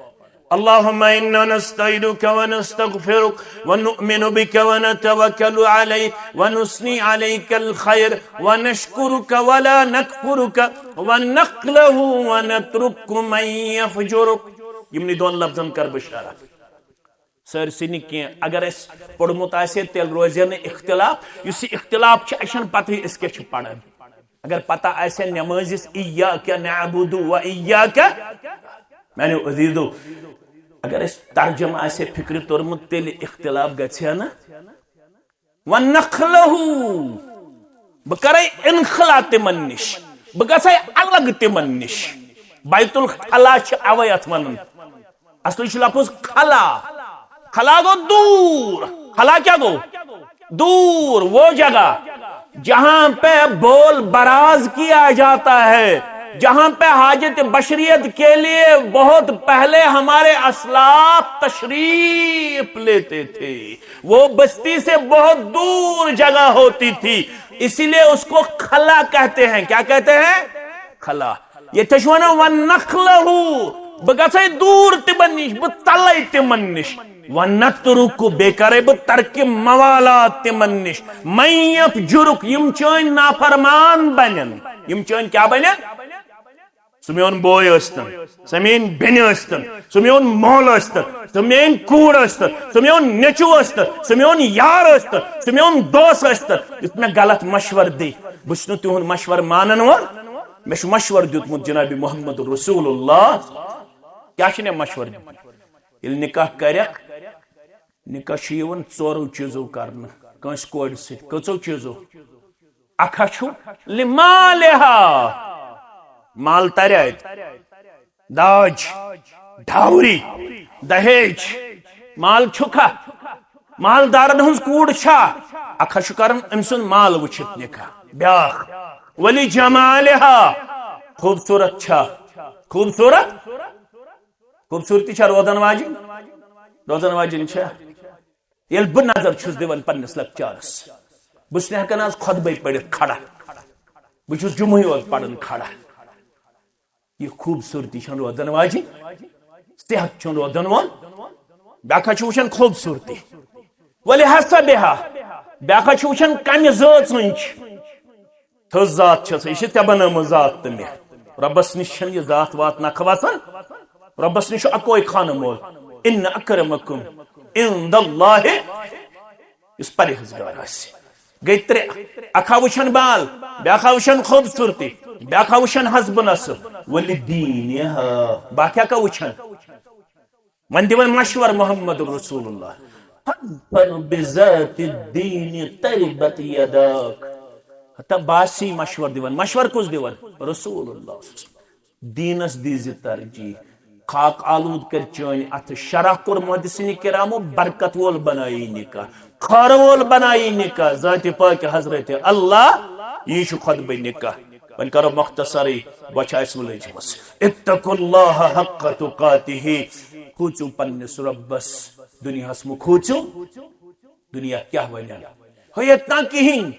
اللهم إنا نستعينك ونستغفرك ونؤمن بك ونتوكل عليك ونثني عليك الخير ونشكرك ولا نكفرك ونخلع ونترك من يفجرك۔ یِمنٕے دۄن لفظن کر بہٕ اشارہ۔ سٲرسٕے نہٕ کینٛہہ۔ اگر اَسہِ پوٚرمُت آسہِ ہے، تیٚلہِ روزِ ہے نہٕ اختلاف۔ یُس یہِ اختلاف چھُ، اَسہِ چھَنہٕ پَتہٕے أسۍ کیٛاہ چھِ پَران۔ اگر پتہ آسہِ ہے نٮ۪مٲزِس إياك نعبد وإياك، میٛانیو عزیٖزو، اگر اَسہِ ترجمہٕ آسہِ ہے فِکرِ توٚرمُت، تیٚلہِ اختلاف گژھِ ہے نہٕ۔ ونخلع، بہٕ کرے انخلا تِمن نِش، بہٕ گژھے الگ تِمن نِش۔ بیت الخلا چھِ اوے اتھ ونان۔ اصلی چھُ لفظ خلا۔ خلا گوٚو دوٗر۔ خلا کیا گوٚو؟ دور، وہ جگہ جہاں پہ بول براز کیا جاتا ہے، جہاں پہ حاجت بشریت کے لیے بہت پہلے ہمارے اسلاف تشریف لیتے تھے۔ وہ بستی سے بہت دور جگہ ہوتی تھی، اسی لیے اس کو خلا کہتے ہیں۔ کیا کہتے ہیں؟ خلا۔ ییٚتہِ چھِ وَنان، "ونخلع"، بہٕ گژھے دوٗر تِمن نِش، بہٕ ژَلے تِمن نِش۔ "ونترک"، بیٚیہِ کرے بہٕ ترک موالات تِمن نِش۔ "من یفجرک"، یِم چٲنۍ نافرمان بنن۔ یِم چٲنۍ کیٛاہ بنن؟ سُہ میون بوے ٲسۍتن، سۄ میٲنۍ بیٚنہِ ٲسۍتن، سُہ میون مول ٲسۍتن، سُہ میٲنۍ کوٗر ٲسۍتن، سُہ میون نیٚچوٗ ٲسۍتن، سُہ میون یار ٲسۍتن، سُہ میون دوس ٲسۍتن، یُس مےٚ غلط مشور دی، بہٕ چھُس نہٕ تِہُنٛد مشور مانن وول۔ مےٚ چھُ مشور دیُتمُت جناب محمد رسول اللہ۔ کیٛاہ چھُ مےٚ مشور دیُتمُت؟ ییٚلہِ نکاح کرکھ، نکاح چھُ یِوان ژورو چیٖزو کرنہٕ کٲنٛسہِ کورِ سۭتۍ۔ کٔژو چیٖزو؟ اکھ ہا چھُ لمالہا، مال ترِ اتہِ، داج، ڈاوری، دہیج، مال چھُکھا، مالدارن ہٕنٛز کوٗر چھا، اکھ ہا چھُ کران أمۍ سُنٛد مال وٕچھِتھ نکاح۔ بیٛاکھ، ولجمالہا، خوٗبصوٗرت چھا، خوٗبصوٗرت، خوٗبصوٗرتی چھا روزن واجِنۍ؟ روزن واجِنۍ چھا؟ ییٚلہِ بہٕ نظر چھُس دِوان پننِس لۄکچارس، بہٕ چھُس نہٕ ہٮ۪کان آز خطبے پٔرِتھ کھڑا، بہٕ چھُس جمعے یوت پران کھڑا۔ یہِ خوٗبصوٗرتی چھَنہٕ روزن واجِنۍ، صحت چھُنہٕ روزن وول۔ بیٛاکھ ہا چھُ وٕچھان خوٗبصوٗرتی، ولحسبہا، بیٛاکھ ہا چھُ وٕچھان کمہِ زٲژ ہٕنٛز چھِ۔ تھٔز ذات چھےٚ سۄ، یہِ چھِ ژےٚ بنٲومٕژ ذات تہٕ مےٚ۔ رۄبس نِش چھَنہٕ یہِ ذات وات نکھٕ وسان۔ رۄبس نِش چھُ اکوے خانہٕ مول۔ ان اکرمکم عند اللہ، یُس پرہیزگار آسہِ۔ گٔے ترٛےٚ۔ اکھ ہا وٕچھن مال، بیٛاکھ ہا وٕچھن خوٗبصوٗرتی، بیٛاکھ ہا وٕچھن حسب نصب۔ ولدینہا، باقی کیا وٕچھن؟ وۄنۍ دِوان مشور محمد رسول اللہ، فاظفر بذات الدین تربت یداک۔ ہتا باسی مشور دِوان، مشور کُس دِوان؟ رسول اللہ۔ دیٖنس دیٖزِ ترجیح، خاک آلود کر چٲنۍ اتھٕ۔ شرح کوٚر محدثین کرامو، برکت وول بنایی نکاح، خٲر وول بنایی نکاح، ذات پاک حضرت اللہ، یی چھُ خطبہ نکاح۔ وۄنۍ کرو مختصرٕے، بۄچھِ آسہِ وۄنۍ لٔجمٕژ۔ اتقوا اللہ حق تقاتہ، کھوٗژِو پننِس رۄبس، دُنیاہس مہٕ کھوٗژِو۔ دُنیا کیٛاہ ونن؟ ہے ییٚتہِ تام کِہیٖنۍ،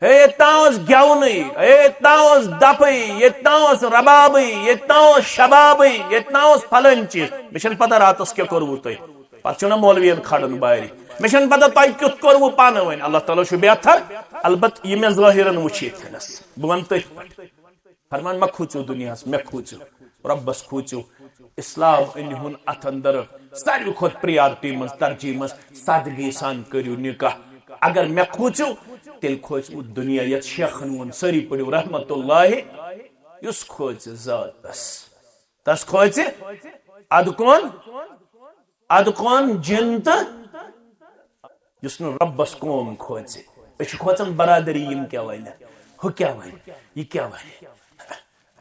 ہے ییٚتہِ تام اوس گٮ۪ونٕے، ہے ییٚتہِ تام اوس دپٕے، ییٚتہِ تام اوس ربابٕے، ییٚتہِ تام اوس شبابٕے، ییٚتہِ تام اوس فلٲنۍ چیٖز۔ مےٚ چھَنہٕ پتہ راتس کیٛاہ کوٚروٕ تۄہہِ۔ پتہٕ چھُو نا مولوین کھالان بارِ۔ مےٚ چھَنہٕ پتہ تۄہہِ کیُتھ کوٚروٕ پانہٕ ؤنۍ۔ اللہ تعالیٰ چھُ بہتر، البتہٕ یہِ مےٚ ظٲہِرن وٕچھ ییٚتہِ تھَنس۔ بہٕ وَنہٕ تٔتھۍ پٮ۪ٹھ۔ فرمان، مہ کھوٗژِو دُنیاہَس، مےٚ کھوٗژِو، رۄبَس کھوٗژِو۔ اسلام أنِہُن اَتھ اندر ساروی کھۄتہٕ پریارٹی منٛز، ترجیح منٛز، سادگی سان کٔرِو نکاح۔ اگر مےٚ کھوٗژِو، تیٚلہِ کھوژِوٕ دُنیا۔ یَتھ شیخَن ووٚن، سٲری پٔرِو رحمت اللہ، یُس کھوژِ ذاتَس، تَس کھوژِ اَدٕ کون؟ اَدٕ کون جِن تہٕ یُس نہٕ رۄبَس قوم کھوژِ۔ أسۍ چھِ کھوژان برادری، یِم کیٛاہ وَنہِ، ہُہ کیٛاہ وَنہِ، یہِ کیٛاہ وَنہِ۔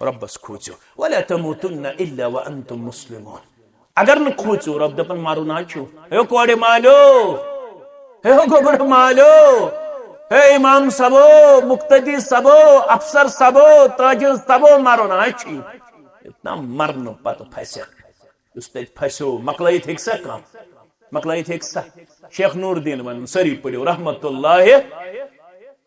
رۄبَس کھوژِو۔ ولا تموتن الا وانتم مسلمون۔ اگر نہٕ کھوژِو، رۄب دَپان، مَرُن حظ چھُو۔ ہے کورِ مالیو، ہے گوٚبُر مالیو، ہے امام صٲبو، مقتدی صٲبو، افسر صٲبو، تاجر صٲبو، مَرُن حظ چھُ۔ یوٚت تام مَرنہٕ پَتہٕ پھسٮ۪کھ۔ یُس تَتہِ پھسیو، مۄکلٲیِتھ ہیٚکہِ سا کانٛہہ؟ مۄکلٲیِتھ ہیٚکہِ سا؟ شیخ نور الدین وَنان، سٲری پٔرِو رحمت اللہ۔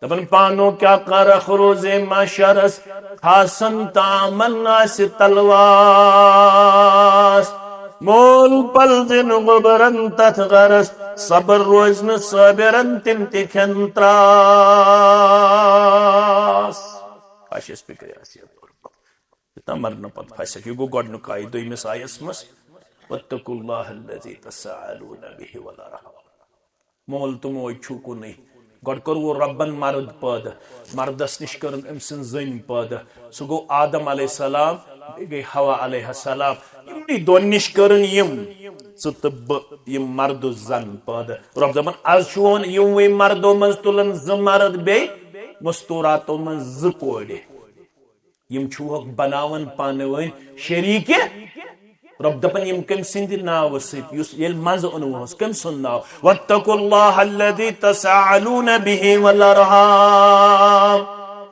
دَپان، پانو کیا کر روزِ محشرس، خاصن تامن آسہِ تلواس۔ مول پلزِن گوٚبرن تتھ گرس، صبر روزِ نہٕ صٲبرن تِم تہِ کھٮ۪ن تراس۔ کاش أسۍ فِکرِ آسہِ ہے۔ یوٚتام مرنہٕ پتہٕ پھسٮ۪کھ۔ یہِ گوٚو گۄڈٕنیُک آیہِ۔ دوٚیمِس آیس منٛز، واتقوا اللہ الذی تساءلون بہ والارحام۔ مول تہٕ موج چھُو کُنُے۔ گۄڈٕ کوٚروٕ رۄبن مرد پٲدٕ، مردس نِش کٔرٕن أمۍ سٕنٛز زٔنۍ پٲدٕ۔ سُہ گوٚو آدم علیہ السلام، بیٚیہِ گٔے حوا علیہ السلام۔ یِمنٕے دۄن نِش کٔرٕن یِم، ژٕ تہٕ بہٕ، یِم مردٕ زن پٲدٕ۔ رۄب دپان، از چھُون یِموٕے مردو منٛز تُلان زٕ مرد، بیٚیہِ مستوراتو منٛز زٕ کورِ۔ یِم چھُوکھ بناوان پانہٕ ؤنۍ شریٖکہِ۔ رۄب دپان، یِم کٔمۍ سٕنٛدِ ناوٕ سۭتۍ، یُس ییٚلہِ منٛزٕ اوٚنوُہس، کٔمۍ سُنٛد ناو؟ واتقوا اللہ الذی تساءلون بہ والارحام۔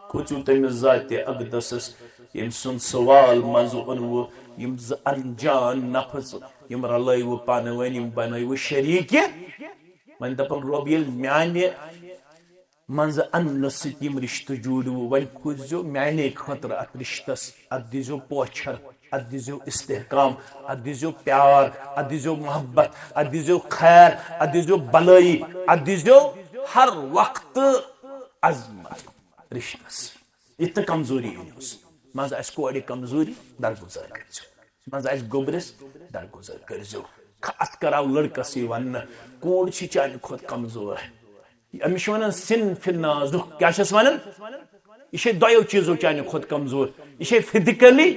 کھوٗژِو تٔمِس ذاتِ اقدسس، ییٚمۍ سُنٛد سوال منٛزٕ اوٚنوُ، یِم زٕ انجان نفس، یِم رلٲیوُ پانہٕ ؤنۍ، یِم بنٲیوُ شریٖکہِ۔ وۄنۍ دپان، رۄب، ییٚلہِ میانہِ منٛزٕ اننہٕ سۭتۍ یِم رشتہٕ جوٗڑِوٕ، وۄنۍ کھوٗژزیو میانے خٲطرٕ اتھ رشتس، اتھ دیٖزیو پوچھر، اتھ دیٖزیو استحکام، اتھ دیٖزیو پیار، اتھ دیٖزیو محبت، اتھ دیٖزیو خیر، اتھ دیٖزیو بلٲیی، اتھ دیٖزیو ہر وقتہٕ عظمت رشتس۔ یِتھ نہٕ کمزوری أنِوس۔ منٛزٕ آسہِ کورِ کمزوری، درگُزر کٔرزیو۔ منٛزٕ آسہِ گوٚبرِس، درگُزر کٔرزیو۔ خاص کر آو لڑکس یہِ وننہٕ، کوٗر چھِ چانہِ کھۄتہٕ کمزور۔ أمِس چھِ ونان سن فی النازک۔ کیٛاہ چھِس ونان؟ یہِ چھے دۄیو چیٖزو چانہِ کھۄتہٕ کمزور۔ یہِ چھے physically،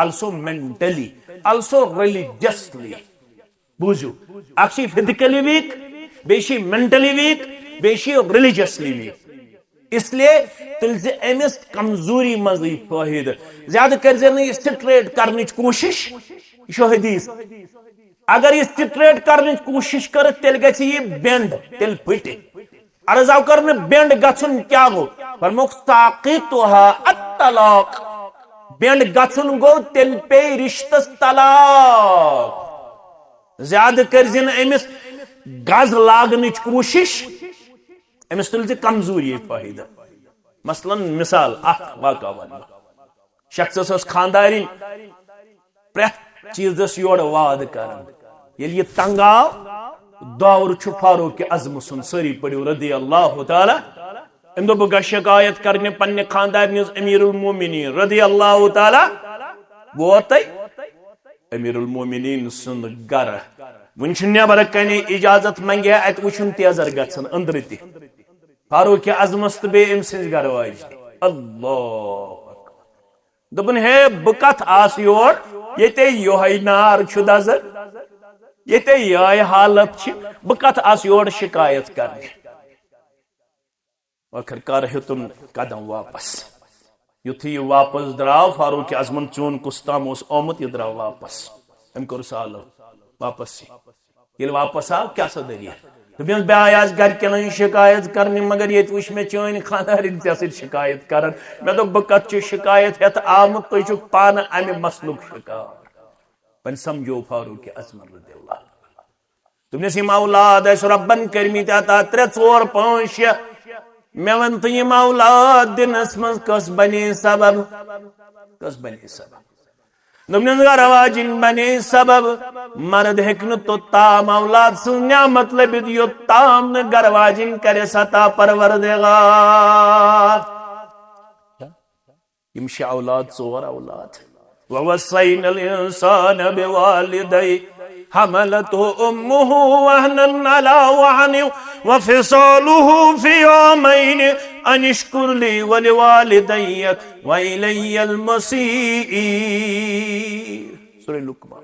also mentally، also religiously۔ بوٗزِو، اکھ چھِ physically weak، بیٚیہِ چھِ mentally weak، بیٚیہِ چھِ religiously weak۔ اس لیے تُلۍ زِ أمِس کمزوری منٛزٕے فٲیدٕ۔ زیادٕ کٔرۍ زِ نہٕ یہِ straight کرنٕچ کوٗشش۔ یہِ چھُ حدیث۔ اگر یہِ straight کرنٕچ کوٗشش کٔرٕکھ، تیٚلہِ گژھِ یہِ bend، تیٚلہِ پھٹہِ۔ عرض آو کرنہٕ، bend گژھُن کیٛاہ گوٚو؟ فرمووُکھ، ساقطها الطلاق۔ Bend گژھُن گوٚو، تیٚلہِ پیٚیہِ رشتس طلاق۔ زیادٕ کٔرۍ زِ نہٕ أمِس گز لاگنٕچ کوٗشش، أمِس تُلۍ زِ کمزوری فٲیدٕ۔ مثلاً مثال اکھ واقعہ ونہٕ بہٕ۔ شخصس ٲس خاندارِنۍ پرٛٮ۪تھ چیٖزس یورٕ واد کران۔ ییٚلہِ یہِ تنگ آو، دور چھُ فاروق اعظم سُنٛد، سٲری پٔرِو رضی اللہ تعالیٰ۔ أمۍ دوٚپ، بہٕ گژھٕ شکایت کرنہِ پننہِ خاندارنہِ ہٕنٛز امیر المومنین رضی اللہ تعالیٰ۔ ووت امیر المومنین سُنٛد گرٕ۔ وُنہِ چھُ نٮ۪برٕ کنہِ اجازت منگہِ ہا، اتہِ وُچھُن تیزر گژھن أنٛدرٕ تہِ۔ فاروق اعظمس تہٕ بیٚیہِ أمۍ سٕنٛزِ گرٕ واجنہِ۔ اللہ اکبر۔ دوٚپُن، ہے، بہٕ کتھ آسہٕ یور، ییٚتے یۄہے نار چھُ دزان، ییٚتے یۄہے حالت چھِ، بہٕ کتھ آسہٕ یور شکایت کرنہِ؟ ٲخٕر کار ہیوٚتُن قدم واپس۔ یُتھُے یہِ واپس درٛاو، فاروق اعظمن چون کُس تام اوس آمُت، یہِ درٛاو واپس۔ أمۍ کوٚر سُہ آلو واپس۔ ییٚلہِ واپس آو، کیٛاہ سا دٔلیٖل؟ دوٚپمَس، بہٕ آیاس گرِکٮ۪ن ہٕنٛز شکایت کرنہِ، مگر ییٚتہِ وٕچھ مےٚ چٲنۍ خانٛدارِنۍ ژےٚ سۭتۍ شکایت کران۔ مےٚ دوٚپ، بہٕ کتھ چھُ شکایت ہٮ۪تھ آمُت، تُہۍ چھِو پانہٕ امہِ مسلُک شکار۔ وۄنۍ سمجھو فاروق اعظمن رضی اللہ عنہ۔ دوٚپنَس، یِم اولاد ٲسۍ رۄبن کٔرمٕتۍ عطا، ترٛےٚ، ژور، پانٛژھ، شےٚ۔ مےٚ وَن تہٕ، یِم اولاد دِنَس منٛز کۄس بنے سبب؟ کۄس بنے سبب؟ دوٚپنَس، گرٕ واجِنۍ بنے سبب۔ مرد ہیٚکہِ نہٕ توٚتام اولاد سٕنٛز نعمت لٔبِتھ، یوٚتام نہٕ گرٕ واجِنۍ کرٮ۪س عطا پروردگار۔ یِم شےٚ اولاد، ژور اولاد۔ ووصينا الإنسان بوالديه حملته أمه وهنا على وهن وفصاله في عامين أن اشكر لي ولوالديك وإلي المصير۔ سورہ لقمان۔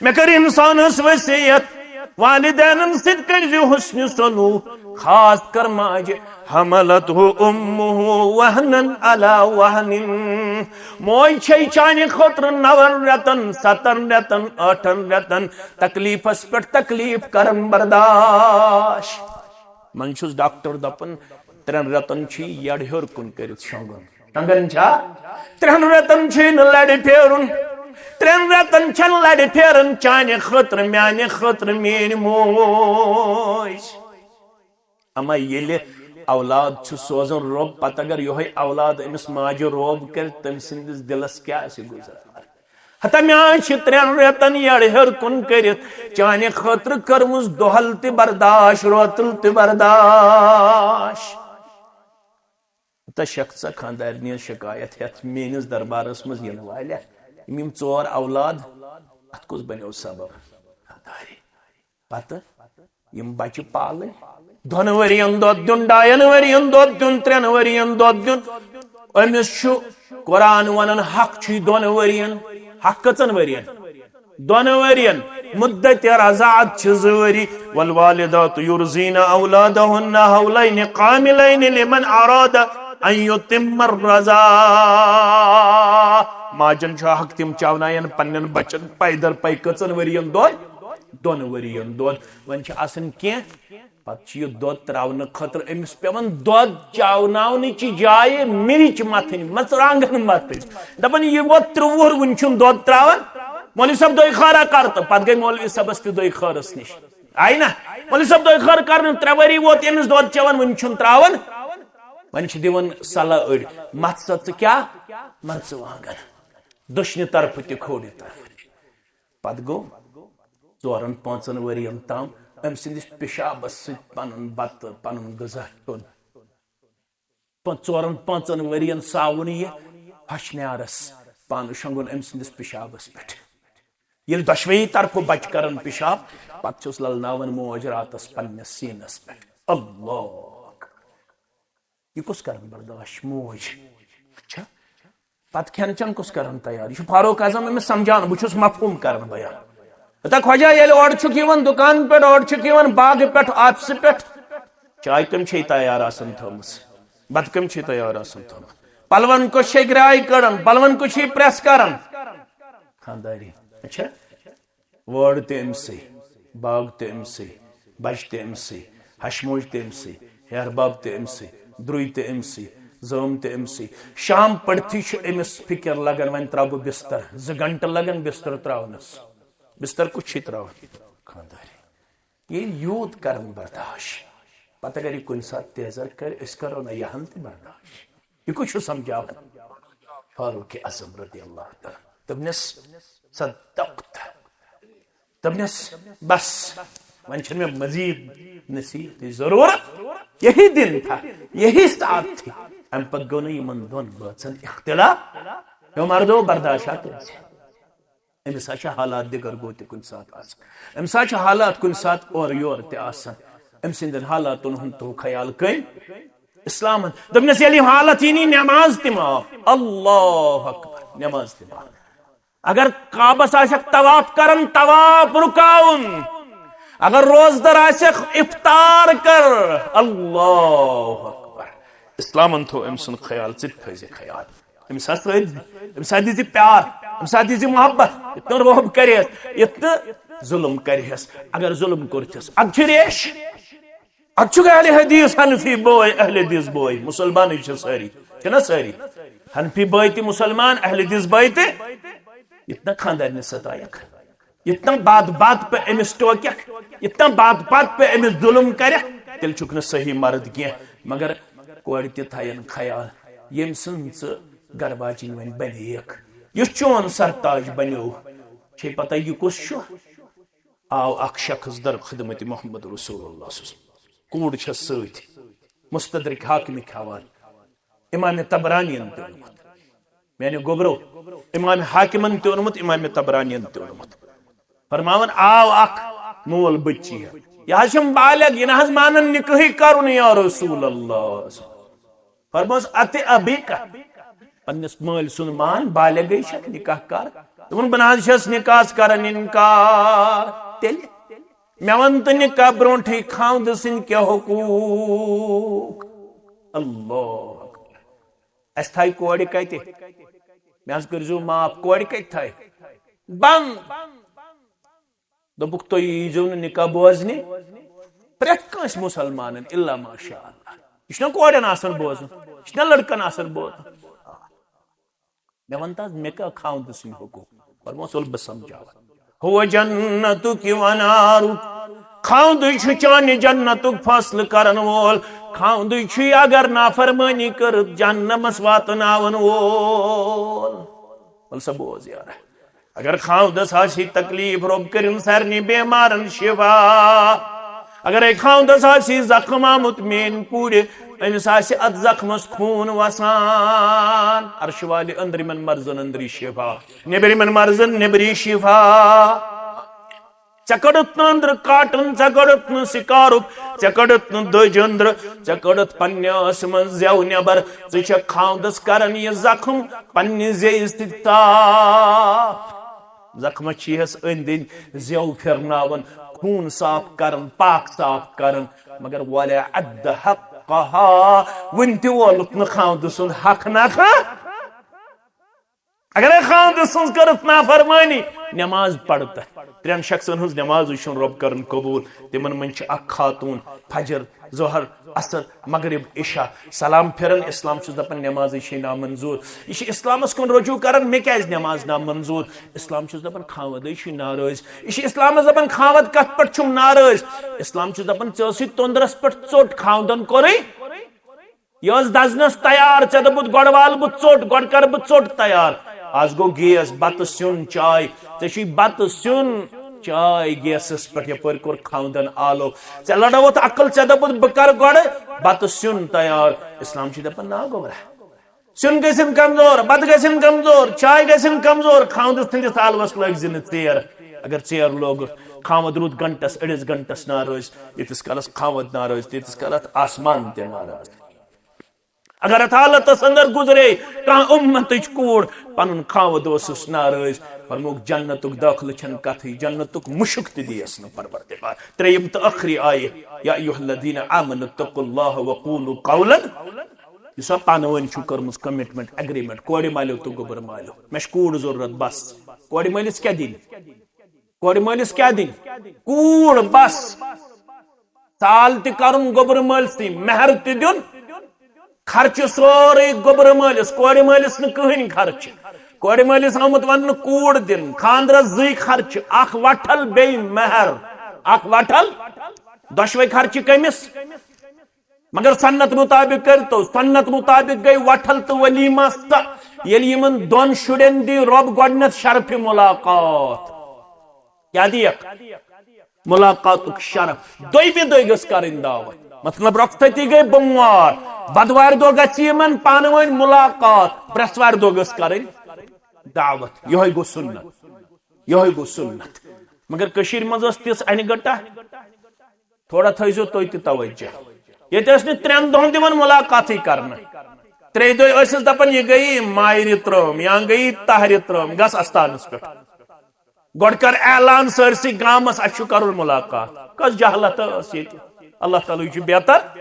مےٚ کٔر انسانس وصیت، والدینن سۭتۍ کٔرزِ حسن سلوک، خاص کر ماجہِ۔ حملته أمه وهنا على وهن۔ موج چھے چانہِ خٲطرٕ نون رٮ۪تن، ستن رٮ۪تن، ٲٹھن رٮ۪تن تکلیفس پٮ۪ٹھ تکلیف کران برداشت۔ منٛزٕ چھُس ڈاکٹر دپان، ترٛٮ۪ن رٮ۪تن چھُ یہِ یٔڈ ہیوٚر کُن کٔرِتھ شۄنٛگُن۔ شۄنٛگان چھا؟ ترٛٮ۪ن رٮ۪تن چھُے نہٕ لرِ پھیرُن۔ ترٛٮ۪ن رٮ۪تن چھَنہٕ لرِ پھیرُن چانہِ خٲطرٕ، میانہِ خٲطرٕ، میٲنۍ موج۔ اما ییٚلہِ اولاد چھُ سوزان رۄب، پتہٕ اگر یۄہے اولاد أمِس ماجہِ روب کرِ، تٔمۍ سٕنٛدِس دِلس کیٛاہ آسہِ گُزران؟ ہتا مےٚ چھِ ترٛٮ۪ن رٮ۪تن یٔڈ ہیوٚر کُن کٔرِتھ چانہِ خٲطرٕ کٔرمٕژ دۄہل تہِ برداش، روتل تہِ برداش۔ تہٕ شخص خاندارنہِ شکایت ہٮ۪تھ میٲنِس دربارس منٛز یِنہٕ والہِ، یِم، یِم ژور اولاد، اتھ کُس بنیو سبب؟ خانداری۔ پتہٕ یِم بچہِ پالٕنۍ، دۄن ؤرین دۄد دیُن، ڈاین ؤرین دۄد دیُن، ترٛٮ۪ن ؤرین دۄد دیُن۔ أمِس چھُ قرآن ونان، حق چھُے دۄن ؤرین۔ حق کٔژن ؤرین؟ دۄن ؤرین۔ مدت رضاعت چھِ زٕ ؤری۔ والوالدات يرضعن أولادهن حولين كاملين لمن أراد أن يتم الرضاعة۔ ماجن چھُ حق تِم چاوناین پننٮ۪ن بچن پے در پے کٔژن ؤرین دۄد؟ دۄن ؤرین دۄد۔ وۄنۍ چھِ آسان کینٛہہ، پتہٕ چھُ یہِ دۄد تراونہٕ خٲطرٕ أمِس پٮ۪وان دۄد چاوناونٕچہِ جایہِ مِرِچ متھٕنۍ، مرژٕوانٛگن متھٕنۍ۔ دپان، یہِ ووت ترٛےٚ وُہُر، وُنہِ چھُنہٕ دۄد تراوان۔ مولوی صٲب، دۄیہِ خٲرا کر؟ تہٕ پتہٕ گٔے مولوی صٲبس تہِ دۄیہِ خٲرس نِش۔ آیہِ نا؟ مولوی صٲب، دۄیہِ خٲر کرنہٕ، ترٛےٚ ؤری ووت أمِس دۄد چٮ۪وان، وُنہِ چھُنہٕ تراوان۔ وۄنۍ چھِ دِوان صلاح أڑۍ، متھ سا ژٕ کیٛاہ؟ مرژٕوانٛگن۔ دٔچھنہِ طرفہٕ تہِ کھوورِ طرفہٕ تہِ۔ پتہٕ گوٚو ژورن پانٛژن ؤرین تام أمۍ سٕنٛدِس پِشابس سۭتۍ پنُن بتہٕ، پنُن غذا کھیوٚن۔ پا-، ژورن پانٛژن ؤرین ساوُن یہِ ہۄچھ نیارس، پانہٕ شۄنٛگُن أمۍ سٕنٛدِس پِشابس پٮ۪ٹھ۔ ییٚلہِ دۄشوٕے طرفہٕ بچہِ کرن پِشاب، پتہٕ چھُس للناوان موج راتس پننِس سیٖنس پٮ۪ٹھ۔ اللہ اکبر۔ یہِ کُس کران برداش؟ موج۔ اچھا، پتہٕ کھٮ۪ن چٮ۪ن کُس کران تیار؟ یہِ چھُ فاروق اعظم أمِس سمجھان، بہٕ چھُس مفہوم کران بیان۔ ہتا خۄجا، ییٚلہِ اورٕ چھُکھ یِوان دُکان پٮ۪ٹھ، اورٕ چھُکھ یِوان باغہٕ پٮ۪ٹھ، آفسہٕ پٮ۪ٹھ، چاے کٔم چھے تیار آسان تھٲومٕژ؟ بتہٕ کٔم چھے تیار آسان تھٲومٕژ؟ پلون کُس چھے گرٛاے کڑان؟ پلون کُس چھے پریس کران؟ خانداری۔ اچھا، وٲر تہِ أمۍ سٕے، باغ تہِ أمۍ سٕے، بچہِ تہِ أمۍ سٕے، ہشموج تہِ أمۍ سٕے، ہیہربب تہِ أمۍ سٕے، درُے تہِ أمۍ سٕے، زٲم تہِ أمۍ سٕے۔ شام پٔرتھٕے چھُ أمِس فکر لگان، وۄنۍ ترٛاوٕ بہٕ بستر، زٕ گھنٹہٕ لگان بستر ترٛاونس۔ بستر کُس چھُے ترٛاوان؟ خاندارِنۍ۔ ییٚلہِ یوٗت کرن برداش، پتہٕ اگر یہِ کُنہِ ساتہٕ تیزر کرِ، أسۍ کرو نہ یہِ ہن تہِ برداش۔ یہِ کُس چھُ سمجھاوان؟ فاروق اعظم رضی اللہ تعالیٰ۔ دوٚپنس، صدقت۔ دوٚپنس، بس، وۄنۍ چھنہٕ مےٚ مزید نصیحتٕچ ضروٗرت۔ یہی دن تھا، یہی ساعت تھی۔ امہِ پتہٕ گوٚو نہٕ یِمن دۄن بٲژن اختلاف۔ ہیو مردو، برداشا کٔرۍ زِ۔ أمِس ہا چھِ حالات دِگر گوٚو تہِ کُنہِ ساتہٕ آسان۔ أمِس ہا چھِ حالات کُنہِ ساتہٕ اورٕ یورٕ تہِ آسان۔ أمۍ سٕنٛدٮ۪ن حالاتن ہُنٛد تھوٚو خیال کٔمۍ؟ اسلامن۔ دوٚپنس، ییٚلہِ یہِ حالت یی نی، نماز تہِ معاف۔ اللہ اکبر۔ نماز تہِ پرٕنۍ۔ اگر کعبس آسکھ طواف کران، طواف رکاوُن۔ اگر روزدر آسکھ، افطار کر۔ اللہ اکبر۔ اسلامن تھوو أمۍ سُنٛد خیال، ژٕ تہِ تھٲیزِ خیال۔ أمِس ہسا تھٲے، أمِس ہسا دِژ پیار، أمِس ہسا دِژ محبت، یِتھ کٔنۍ رۄب کرِہس، یِتھ نہٕ ظلم کرِہس۔ اگر ظلم کوٚرتھس، ادٕ چھُ ریش۔ اتھ چھُ اہل حدیث، حنفی بوے، اہل حدیث بوے، مسلمانٕے چھِ سٲری، چھِنہ سٲری؟ حنفی بٲے تہِ مسلمان، اہل حدیث بٲے تہِ۔ یتنا خاندارنہِ ستایکھ، یتنا بات بات پہ أمِس ٹوککھ، یتنا بات بات پہ أمِس ظلم کرکھ، تیٚلہِ چھُکھ نہٕ صحیح مرد کینٛہہ۔ مگر کورِ تہِ تھاین خیال، ییٚمۍ سٕنٛز ژٕ گرٕ واجِنۍ وۄنۍ بنیکھ، یُس چون سرتاج بنیو، چھے پتہ یہِ کُس چھُ؟ آو اکھ شخص در خدمت محمد رسول اللہ صلی اللہ علیہ وسلم۔ کوٗر چھس سۭتۍ، مستدرک حاکمٕکۍ حوالہٕ، امام طبرانین تہِ اوٚنمُت۔ میانہِ گوٚبرو، امام حاکمن تہِ اوٚنمُت، امام طبرانین تہِ اوٚنمُت۔ فرماوان آو اکھ مول بچی ہیٚتھ، یہِ حظ چھم بالغ، یہِ نہ حظ مانن نکاحٕے کرُن یا رسول اللہ۔ فرموس، اتہِ ابی کا، پننِس مٲلۍ سُنٛد مان، بالغے چھکھ، نکاح کر۔ دوٚپُن، بہٕ نہ حظ چھَس نکاحس کران انکار۔ تیٚلہِ مےٚ وَن تہٕ نکاح برونٹھٕے خاوندٕ سٕنٛدۍ کیٛاہ حقوٗق؟ اللہ اکبر۔ اَسہِ تھایہِ کورِ کتہِ؟ مےٚ حظ کٔرۍزیو معاف، کورِ کتہِ تھایہِ؟ بنٛد۔ دوٚپُکھ، تُہۍ ییٖزیو نہٕ نکاح بوزنہِ پرٛٮ۪تھ کٲنٛسہِ مسلمانن، الا ماشاء اللہ۔ یہِ چھُنہ کورٮ۪ن آسان بوزُن، یہِ چھُنہ لڑکن آسان بوزُن۔ مےٚ وَن تہٕ حظ، مےٚ کیٛاہ خاوندٕ سٕنٛدۍ حقوٗق؟ فرموس، وَلہٕ بہٕ سمجھاوَتھ۔ ہو جنتُک و نارُک، خاوندٕے چھُ چانہِ جنتُک فٲصلہٕ کرن وول، خاوندٕے چھُے اگر نافرمٲنی کٔرٕتھ جہنمس واتناون وول۔ وَلہٕ سا بوز یارا، اگر خاوندس آسی تکلیف، رۄب کٔرِن سارنٕے بیمارن شفا۔ اگرے خاوندس آسی زخم آمُت میٲنۍ کوٗرِ، أمِس آسہِ اتھ زخمس خوٗن وسان۔ عرشہِ والہِ أنٛدرِمٮ۪ن مرضن أنٛدری شفا، نیٚبرِمٮ۪ن مرضن نیٚبری شفا۔ ژےٚ کٔڑٕتھ نہٕ أنٛدرٕ کاٹن، ژےٚ کٔڑٕتھ نہٕ سِکارُک، ژےٚ کٔڑٕتھ نہٕ دٔج أنٛدرٕ، ژےٚ کٔڑٕتھ پننہِ ٲسہٕ منٛز زٮ۪و نٮ۪بر۔ ژٕ چھکھ خاوندس کران یہِ زخم پننہِ زیٚیہِ سۭتۍ صاف۔ زخمس چھِ یِہس أنٛدۍ أنٛدۍ زٮ۪و پھِرناوان، خوٗن صاف کران، پاک صاف کران، مگر ولا ادى حقها، وُنہِ تہِ وولُکھ نہٕ خاوندٕ سُنٛد حق نکھٕ۔ اگرے خاوندٕ سٕنٛز کٔرٕتھ نافرمٲنی، نماز پرتھ ترٛٮ۪ن شخصن ہٕنٛز نمازٕے چھُنہٕ رۄب کران قبوٗل۔ تِمن منٛز چھِ اکھ خاتوٗن فجر، ظہر، عصر، مغرب، عشاء سلام پھران۔ اسلام چھُس دپان نمازٕے چھے نامنظور۔ یہِ چھُ اسلامس کُن رجوع کران، مےٚ کیازِ نماز نامنظور؟ اسلام چھُس دپان خاوندٕے چھُے ناراض۔ یہِ چھُ اسلامس دپان خاوند کتھ پٮ۪ٹھ چھُم ناراض؟ اسلام چھُس دپان ژےٚ ٲسٕے توٚندرس پٮ۪ٹھ ژوٚٹ، خاوندن کوٚرُے۔ یہِ ٲس دزنس تیار، ژےٚ دوٚپُتھ گۄڈٕ والہٕ بہٕ ژوٚٹ، گۄڈٕ کرٕ بہٕ ژوٚٹ تیار۔ از گوٚو گیس، بتہٕ سیُن چاے، ژےٚ چھُے بتہٕ سیُن چاے گیسس پٮ۪ٹھ یپٲرۍ کوٚر خاوندن آلو۔ ژےٚ لڑٲوتھ عقل، ژےٚ دوٚپُتھ بہٕ کرٕ گۄڈٕ بتہٕ سیُن تیار۔ اسلام چھُ دپان نا گوٚبرا، سیُن گژھن کمزور، بتہٕ گژھن کمزور، چاے گژھن کمزور، خاوندس تھٔنٛدِس آلوس لٲگۍ زِ نہٕ ژیر۔ اگر ژیر لوگُتھ، خاوند روٗد گنٹس، أڑِس گنٹس ناراض، ییٖتِس کالس خاوند ناراض، تیٖتِس کالس آسمان تہِ ناراض۔ اگر اتھ حالتس اندر گزرے کانٛہہ امتٕچ کوٗر، پنُن خاوند اوسُس ناراض، فرمووُکھ، جنتُک دٲخلہٕ چھنہٕ کتھٕے، جنتُک مُشُک تہِ دِیس نہٕ پروردگار۔ ترٛیٚیِم تہٕ ٲخری آیہِ، یا ایھا الذین آمنوا اتقوا اللہ وقولوا قولا، یُس ہا پانہٕ ؤنۍ چھُو کٔرمٕژ commitment، agreement، کورِ مالیو تہٕ گوٚبرٕ مالیو، مےٚ چھِ کوٗر ضروٗرت، بس۔ کورِ مٲلِس کیٛاہ دِنۍ؟ کورِ مٲلِس کیٛاہ دِنۍ؟ کوٗر، بس۔ سال تہِ کرُن گوٚبرٕ مٲلۍ سٕے، مہر تہِ دیُن، خرچہٕ سورُے گوٚبرٕ مٲلِس، کورِ مٲلِس نہٕ کٕہٕنۍ خرچہٕ۔ کورِ مٲلِس آمُت وننہٕ کوٗر دِن، خاندرس زٕے خرچہٕ، اکھ وٹھل بیٚیہِ مہر، اکھ وٹھل، دۄشوے خرچہٕ کٔمِس؟ مگر سنت مطابق کٔرۍتو، سنت مطابق گٔے وٹھل تہٕ ولیمہ سۄ، ییٚلہِ یِمن دۄن شُرٮ۪ن دی رۄب گۄڈٕنٮ۪تھ شرفِ ملاقات۔ کیٛاہ دِیَکھ؟ ملاقاتُک شرف۔ دوٚیمہِ دۄہہِ گٔژھ کرٕنۍ دعوت۔ مطلب، رۄخصتی گٔے بوموار، بدوارِ دۄہ گژھِ یِمن پانہٕ ؤنۍ ملاقات، برٛٮ۪سوارِ دۄہ گٔژھ کرٕنۍ دعوت۔ یِہوٚے گوٚو سُنت، یِہوٚے گوٚو سُنت۔ مگر کٔشیٖرِ منٛز ٲس تِژھ انہِ گٔٹا، تھوڑا تھٲیزیو تُہۍ تہِ توجہ۔ ییٚتہِ ٲسۍ نہٕ ترٛٮ۪ن دۄہن دِوان ملاقاتٕے کرنہٕ۔ ترٛیٚیہِ دۄہہِ ٲسِس دَپان، یہِ گٔیی مایرِ ترٲم یا گٔیی تہرِ ترٲم، گژھ اَستانَس پٮ۪ٹھ۔ گۄڈٕ کر اعلان سٲرسٕے گامَس، اَسہِ چھُ کَرُن مُلاقات۔ کۄس جہالت ٲس ییٚتہِ؟ اللہ تعالیٰ ہٕے چھُ بہتر۔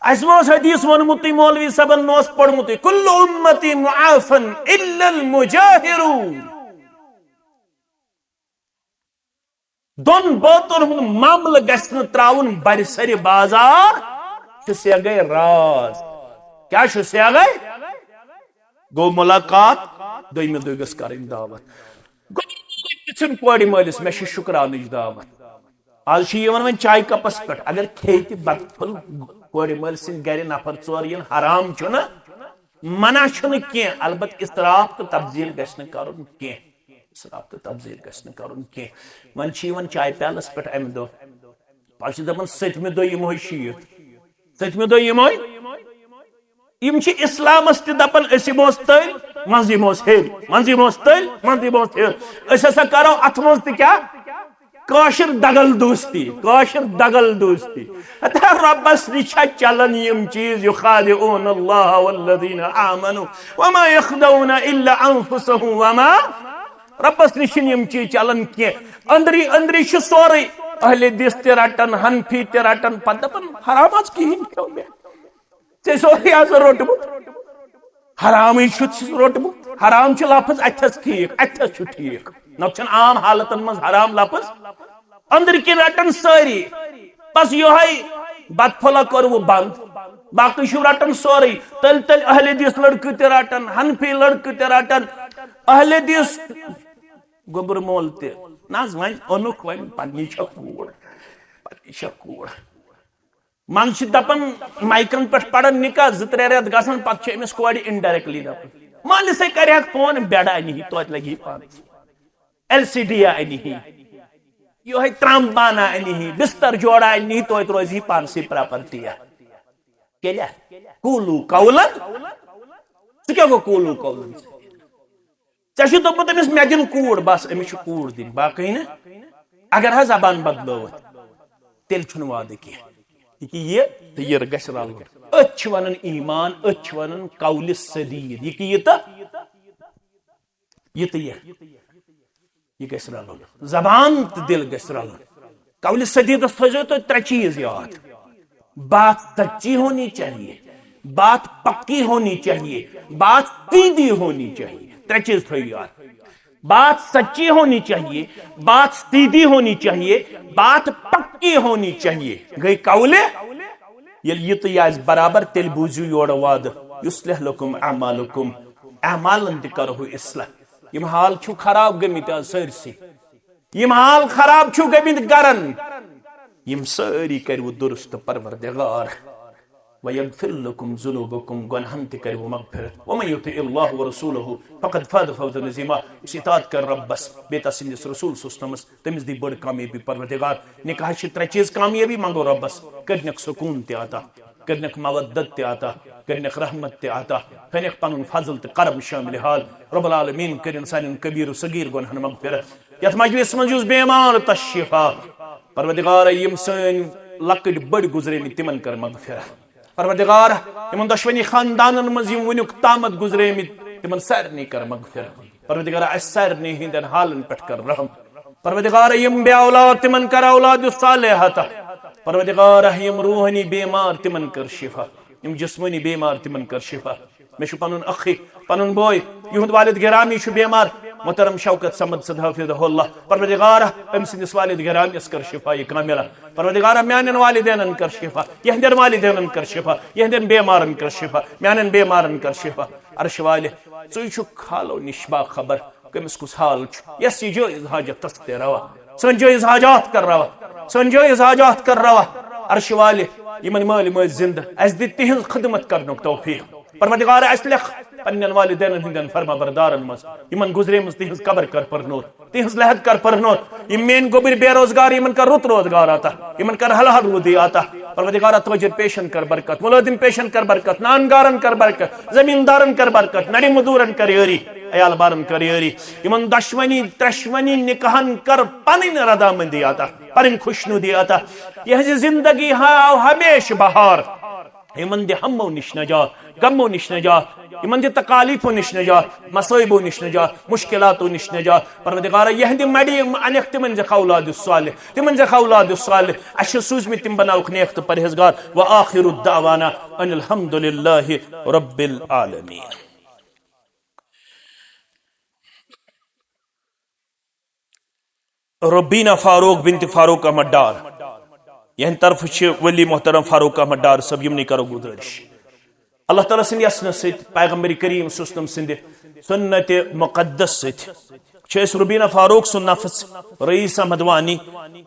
اَسہِ ما اوس حدیث ووٚنمُتٕے، مولوی صٲبَن ما اوس پوٚرمُتٕے، "کُلُّ اُمَّتی مُعافًا اِلَّا الْمُجَاهِرُونَ"؟ دۄن بٲژن ہُنٛد معاملہٕ گژھِ نہٕ ترٛاوُن برِ سرِ بازار۔ چھُ سیگے راز۔ کیٛاہ چھُ سیگے؟ گوٚو مُلاقات، دوٚیمہِ دۄہہِ گٔژھ کرٕنۍ دعوت۔ گۄڈٕ پرژھُن کورِ مٲلِس، مےٚ چھِ شُکرانٕچ دعوت۔ آز چھِ یِوان وۄنۍ چایہِ کپس پٮ۪ٹھ، اگر کھیٚیہِ تہِ بتہٕ پھوٚل، کورِ مٲلۍ سٕنٛدۍ گرِ نفر ژور یِن، حرام چھُنہ، منع چھُنہٕ کینٛہہ، البتہٕ اسراف تہٕ تبذیر گژھِ نہٕ کرُن کینٛہہ۔ اسراف تہٕ تبذیر گژھِ نہٕ کرُن کینٛہہ۔ وۄنۍ چھِ یِوان چایہِ پیالس پٮ۪ٹھ امہِ دۄہ، پتہٕ چھِ دپان، "سٔتمہِ دۄہ یِمہوے شیٖتھ، سٔتمہِ دۄہ یِمہوے۔" یِم چھِ اسلامس تہِ دپان، "أسۍ یِموس تٔلۍ، منٛزٕ یِموس ہیٚرِ، منٛزٕ یِموس تٔلۍ، منٛزٕ یِموس ہیٚرِ۔ أسۍ ہسا کرو اتھ منٛز تہِ کیٛاہ؟ کٲشِر دگل دوستی، کٲشِر دگل دوستی۔" ہتا رۄبس نِش چھا چلان یِم چیٖز، "یخادعون اللہ والذین آمنوا وما یخدعون الا انفسهم وما۔" رۄبس نِش چھِنہٕ یِم چیٖز چلان کینٛہہ۔ أنٛدری أنٛدری چھُ سورُے، اہل حدیث تہِ رٹان، حنفی تہِ رٹان، پتہٕ دپان، "حرام حظ کِہیٖنۍ کھیوٚو مےٚ۔" ژےٚ سورُے آسہٕ روٚٹمُت۔ حرامٕے چھُ روٚٹمُت۔ حرام چھُ لفظ اَتھس ٹھیٖک، اَتھس چھُ ٹھیٖک۔ نتہٕ چھُنہٕ عام حالتن منٛز حرام لفظ۔ أنٛدرۍ کِنۍ رٹن سٲری۔ بس یِہوٚے بتہٕ پھوٚلہ کوٚروٕ بنٛد۔ باقٕے چھِو رٹان سورُے۔ تٔلۍ تٔلۍ اہل حدیث لڑکہٕ تہِ رٹان، حنفی لڑکہٕ تہِ رٹان۔ اہل حدیث گوٚبُر مول تہِ۔ نہ حظ، وۄنۍ اوٚنُکھ وۄنۍ پننی چھےٚ کوٗر۔ پننی چھےٚ کوٗر۔ منٛزٕ چھِ دپان، مایکن پٮ۪ٹھ پران نکاح، زٕ ترٛےٚ رٮ۪تھ گژھان، پتہٕ چھِ أمِس کورِ indirectly دپان، "مٲلِسٕے کرِ ہاکھ فون، بیڈ انہِ ہی، توتہِ لگہِ ہی پانس۔ ایل سی ڈی انہِ ہی، یِہوٚے ترامہٕ بانہ انہِ ہی، بستر جوڑا انہِ ہی، توتہِ روزِ ہی پانسٕے پراپرٹی۔ کیٛاہ؟ قولوا قولا۔" سُہ کیٛاہ گوٚو قولوا قولا؟ ژےٚ چھُ دوٚپمُت أمِس، "مےٚ دِن کوٗر، بس أمِس چھُ کوٗر دِنۍ، باقٕے نہٕ۔" اگر حظ زبان بدلٲوٕتھ، تیٚلہِ چھُنہٕ وعدٕ کینٛہہ۔ یہِ کہِ یہِ تہٕ یہِ گژھِ رلُن۔ أتھۍ چھِ ونان ایمان، أتھۍ چھِ ونان قولِ سدید۔ یہِ کہِ یہِ تہٕ یہِ تہٕ یہِ۔ یہِ گژھِ رلُن۔ زبان تہٕ دِل گژھِ رلُن۔ قولِ سدیدس تھٲیزیو تُہۍ ترٛےٚ چیٖز یاد۔ بات سچی ہونی چاہیے، بات پکی ہونی چاہیے، بات سیدھی ہونی چاہیے۔ ترٛےٚ چیٖز تھٲیِو یاد۔ بات سچی ہونی چاہیے، بات سیدھی ہونی چاہیے، بات پکی ہونی چاہیے۔ گٔے قولِ۔ ییٚلہِ یہِ تہٕ یہِ آسہِ برابر، تیٚلہِ بوٗزِو یورٕ وعدٕ۔ یصلح لکم اعمالکم، اعمالن تہِ کرو اصلاح۔ یِم حال چھِو خراب گٔمٕتۍ آز سٲرسٕے۔ یِم حال خراب چھِو گٔمٕتۍ گرن۔ یِم سٲری کٔرِو درست پروردگار۔ ویغفر لکم ذنوبکم، گۄنہن تہِ کٔرِو مغفرت۔ ومن یطع اللہ ورسولہ فقد فاز فوزا عظیما۔ یُس اطاعت کر رۄبس بیٚیہِ تس سٕنٛدِس رسول صلی اللہ علیہ وسلمس، تٔمِس دی بٔڑ کامیٲبی پروردگار۔ نکاحس چھِ ترٛےٚ چیٖز کامیٲبی منٛگو رۄبس، کٔرنکھ سکوٗن تہِ عطا، کٔرنکھ مودت تہِ عطا، کٔرنکھ رحمت تہِ عطا، تھٲینکھ پنُن فضل تہٕ کرم شامل حال۔ رب العالمین کٔرِن سانٮ۪ن کبیر و صغیر گۄنہن مغفرت۔ یتھ مجلس منٛز یُس بیمار تس شفا، پروردگار یِم سٲنۍ لۄکٕٹۍ بٔڑۍ گُزریمٕتۍ تِمن کر مغفرت۔ پروردگار، یِمن دۄشوٕنی خاندانن منٛز یِم وٕنیُک تامتھ گُزریمٕتۍ، تِمن سارنٕے کر مغفرت۔ پروردگار، اسہِ سارنٕے ہٕنٛدٮ۪ن حالن پٮ۪ٹھ کر رحم۔ پروردگار، یِم بے اولاد، تِمن کر اولاد صالح عطا۔ پروردگار، یِم روحٲنی بیمار، تِمن کر شفا۔ یِم جسمٲنی بیمار، تِمن کر شفا۔ مےٚ چھُ پنُن اخی، پنُن بوے، یِہُنٛد والد گرامی چھُ بیمار، محترم شوکت صمد صٲب حفظہ اللہ۔ پروردگارا، أمۍ سٕنٛدِس والد گرامیَس کر شفا کاملہ۔ پروردگارا، میانٮ۪ن والدینن کر شفا، یِہنٛدٮ۪ن والدینن کر شفا، یِہنٛدٮ۪ن بیمارن کر شفا، میانٮ۪ن بیمارن کر شفا۔ عرش والہِ، ژٕے چھُکھ حالو نِش باخبر، کٔمِس کُس حال چھُ۔ یَس یہِ جٲیز حاجت تس تہِ روا، سٲنۍ جٲیز حاجات کر روا، سٲنۍ جٲیز حاجات کر روا۔ عرش والہِ، یِمن مٲلۍ مٲج زندٕ، اَسہِ دِ تِہنٛز خدمت کرنُک توفیق۔ پروردگار، اسہِ لیکھ پننٮ۪ن والدینن ہٕنٛدٮ۪ن فرما بردارن منٛز، یِمن گُزریمٕژ تِہنٛز قبر کر پرنور، تِہنٛز لحد کر پرنور۔ یِم میٲنۍ گوٚبٕرۍ بے روزگار، یِمن کر رُت روزگار عطا، یِمن کر حلال روزی عطا۔ پروردگارا، تاجر پیشن کر برکت، ملازم پیشن کر برکت، نان گارن کر برکت، زمیندارن کر برکت، نرِ مزدورن کر یٲری، عیال بارن کر یٲری۔ یِمن دۄشوٕنی ترٛٮ۪شوٕنی نکاحن کر پنٕنۍ رضامندی عطا، پنٕنۍ خوشنودی عطا۔ یِہنٛزِ زندگی ہاو ہمیشہٕ بہار۔ یِمن دِ ہمو نِش نجات، نجات، غمو نِش نجات، یِمن دِ تکالیفو نِش نجات، مصٲیبو نِش نجات، مشکلاتو نِش نجات۔ پروردگارا، یِہنٛدِ مَڑِ یِم انکھ، تِمن دِکھ اولاد صالح، تِمن دِکھ اولاد صالح۔ اَسہِ چھِ سوٗزمٕتۍ، تِم بناوکھ نیک تہٕ پرہیزگار۔ وآخر دعوانا ان الحمد للہ رب العالمین۔ ربینہ فاروق بنت فاروق احمد ڈار، یہند طرفہٕ چھِ ولی محترم فاروق احمد ڈار صٲب، یِمنٕے کرو گُزٲرِش۔ اللہ تعالیٰ سٕنٛدِ یژھنہٕ سۭتۍ، پیغمبر کریم صلی اللہ علیہ وسلم سٕنٛدِ سنت مقدس سۭتۍ چھِ أسۍ ربینہ فاروق سُنٛد نفس رئیس احمد وانی،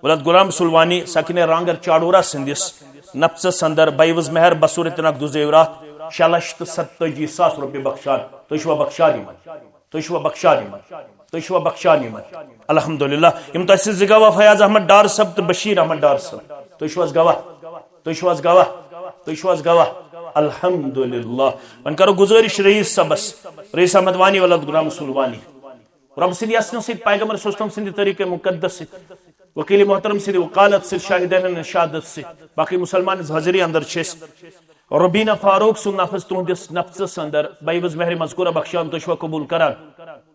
ولد غلام رسول وانی، ساکن رانگر چاڈورہ سٕنٛدِس نفسس اندر بعوض مہر بصورت نقد و زیورات شےٚ لچھ تہٕ ستٲجی ساس رۄپیہِ بخشان۔ تُہۍ چھِوا بخشان یِمن؟ تُہۍ چھِوا بخشان یِمن؟ تُہۍ چھِوا بخشان یِمن؟ الحمدللہ۔ یِم تۄہہِ سۭتۍ زٕ گواہ، فیاض احمد ڈار صٲب تہٕ بشیر احمد ڈار صٲب۔ تُہۍ چھِو حظ گواہ؟ تُہۍ چھِو حظ گواہ؟ تُہۍ چھِو حظ گواہ؟ الحمدللہ۔ وۄنۍ کرو گُزٲرِش رئیس صٲبس، رئیس احمد وانی ولد غلام رسول وانی۔ رۄب سٕنٛدِ یژھنہٕ سۭتۍ، پیغمبر صلی اللہ علیہ وسلم سٕنٛدِ طریٖقے مقدس سۭتۍ، وکیل محترم سٕنٛدِ وکالت سۭتۍ، شاہدینن شہادت سۭتۍ، باقٕے مسلمان حٲضری اندر چھِ أسۍ ربینہ فاروق سُنٛد نفس تُہنٛدِس نفسس اندر بعوض مہر مذکورہ بخشان۔ تُہۍ چھِوا قبول کران؟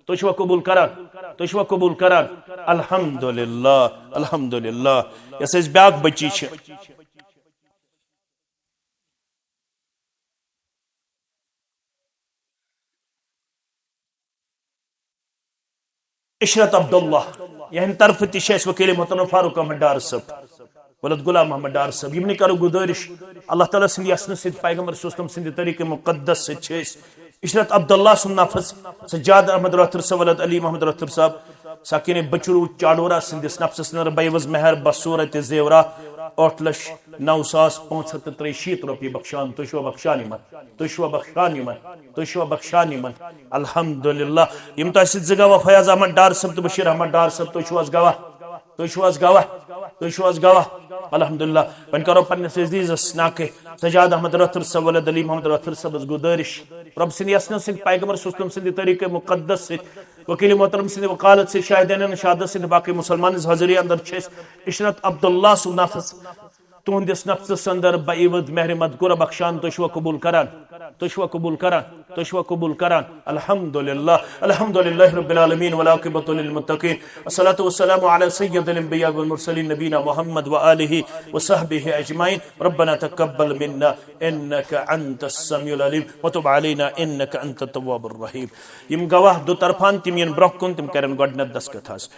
تُہۍ چھِوا قبول کران؟ تُہۍ چھِوا قبول کران؟ الحمدللہ، الحمدللہ۔ یۄس اَسہِ بیٛاکھ بچی چھِ، عشرت عبداللہ، یہند طرفہٕ تہِ چھِ اَسہِ وکیل محترم فاروق احمد ڈار صٲب، ولد غلام محمد ڈار صٲب، یِمنٕے کرو گُزٲرِش، اللہ تعالیٰ سٕنٛدِ یژھنہٕ سۭتۍ، پیغمبر صلی اللہ علیہ وسلم سٕنٛدِ طریٖقہٕ مقدس سۭتۍ چھِ أسۍ عشرت عبداللہ سُنٛد نفس سجاد احمد رٲتھر صٲب ولد علی محمد رٲتھر صٲب، ساکن بچرو چاڈورہ سٕنٛدِس نفسس اندر بعوض مہر بصورت زیورات ٲٹھ لچھ نو ساس پانٛژھ ہتھ تہٕ ترٛیہِ شیٖتھ رۄپیہِ بخشان۔ تُہۍ چھِوا بخشان یِمن؟ تُہۍ چھِوا بخشان یِمن؟ تُہۍ چھِوا بخشان یِمن؟ الحمدللہ۔ یِم تۄہہِ سۭتۍ زٕ گواہ، فیاض احمد ڈار صٲب تہٕ بشیر احمد ڈار صٲب، تُہۍ چھِو حظ گواہ؟ تُہۍ چھِو حظ گواہ؟ تُہۍ چھِو حظ گواہ؟ الحمدللہ۔ وۄنۍ کرو پننِس عزیزس ناکہ سجاد احمد رٲتھر صٲب ولد علی محمد رٲتھر صٲبس گُزٲرِش، رۄب سٕنٛدِ یژھنہٕ سۭتۍ، پیغمبر صلی اللہ علیہ وسلم سٕنٛدِ طریٖقے مقدس سۭتۍ، وکیل محترم سٕنٛدِ وکالت سۭتۍ، شاہدینن شہادت سۭتۍ، باقٕے مسلمان حٲضری اندر چھِ أسۍ عشرت عبداللہ سُنٛد نفس تُہنٛدِس نفسس اندر بعوض مہر مذکورہ بخشان۔ تُہۍ چھِوا قبول کران؟ تُہۍ چھِوا قبول کران؟ تُہۍ چھِوا قبول کران؟ الحمدللہ، الحمدللہ رب العالمین، والعاقبۃ للمتقین، الصلاۃ والسلام علی سید الانبیاء والمرسلین، نبینا محمد وآلہ وصحبہ اجمعین۔ ربنا تقبل منا انک انت السمیع العلیم وتب علینا انک انت التواب الرحیم۔ یِم گواہ دُطرفان، تِم یِن برونٛہہ کُن، تِم کرن گۄڈٕنیتھ دستخط حظ۔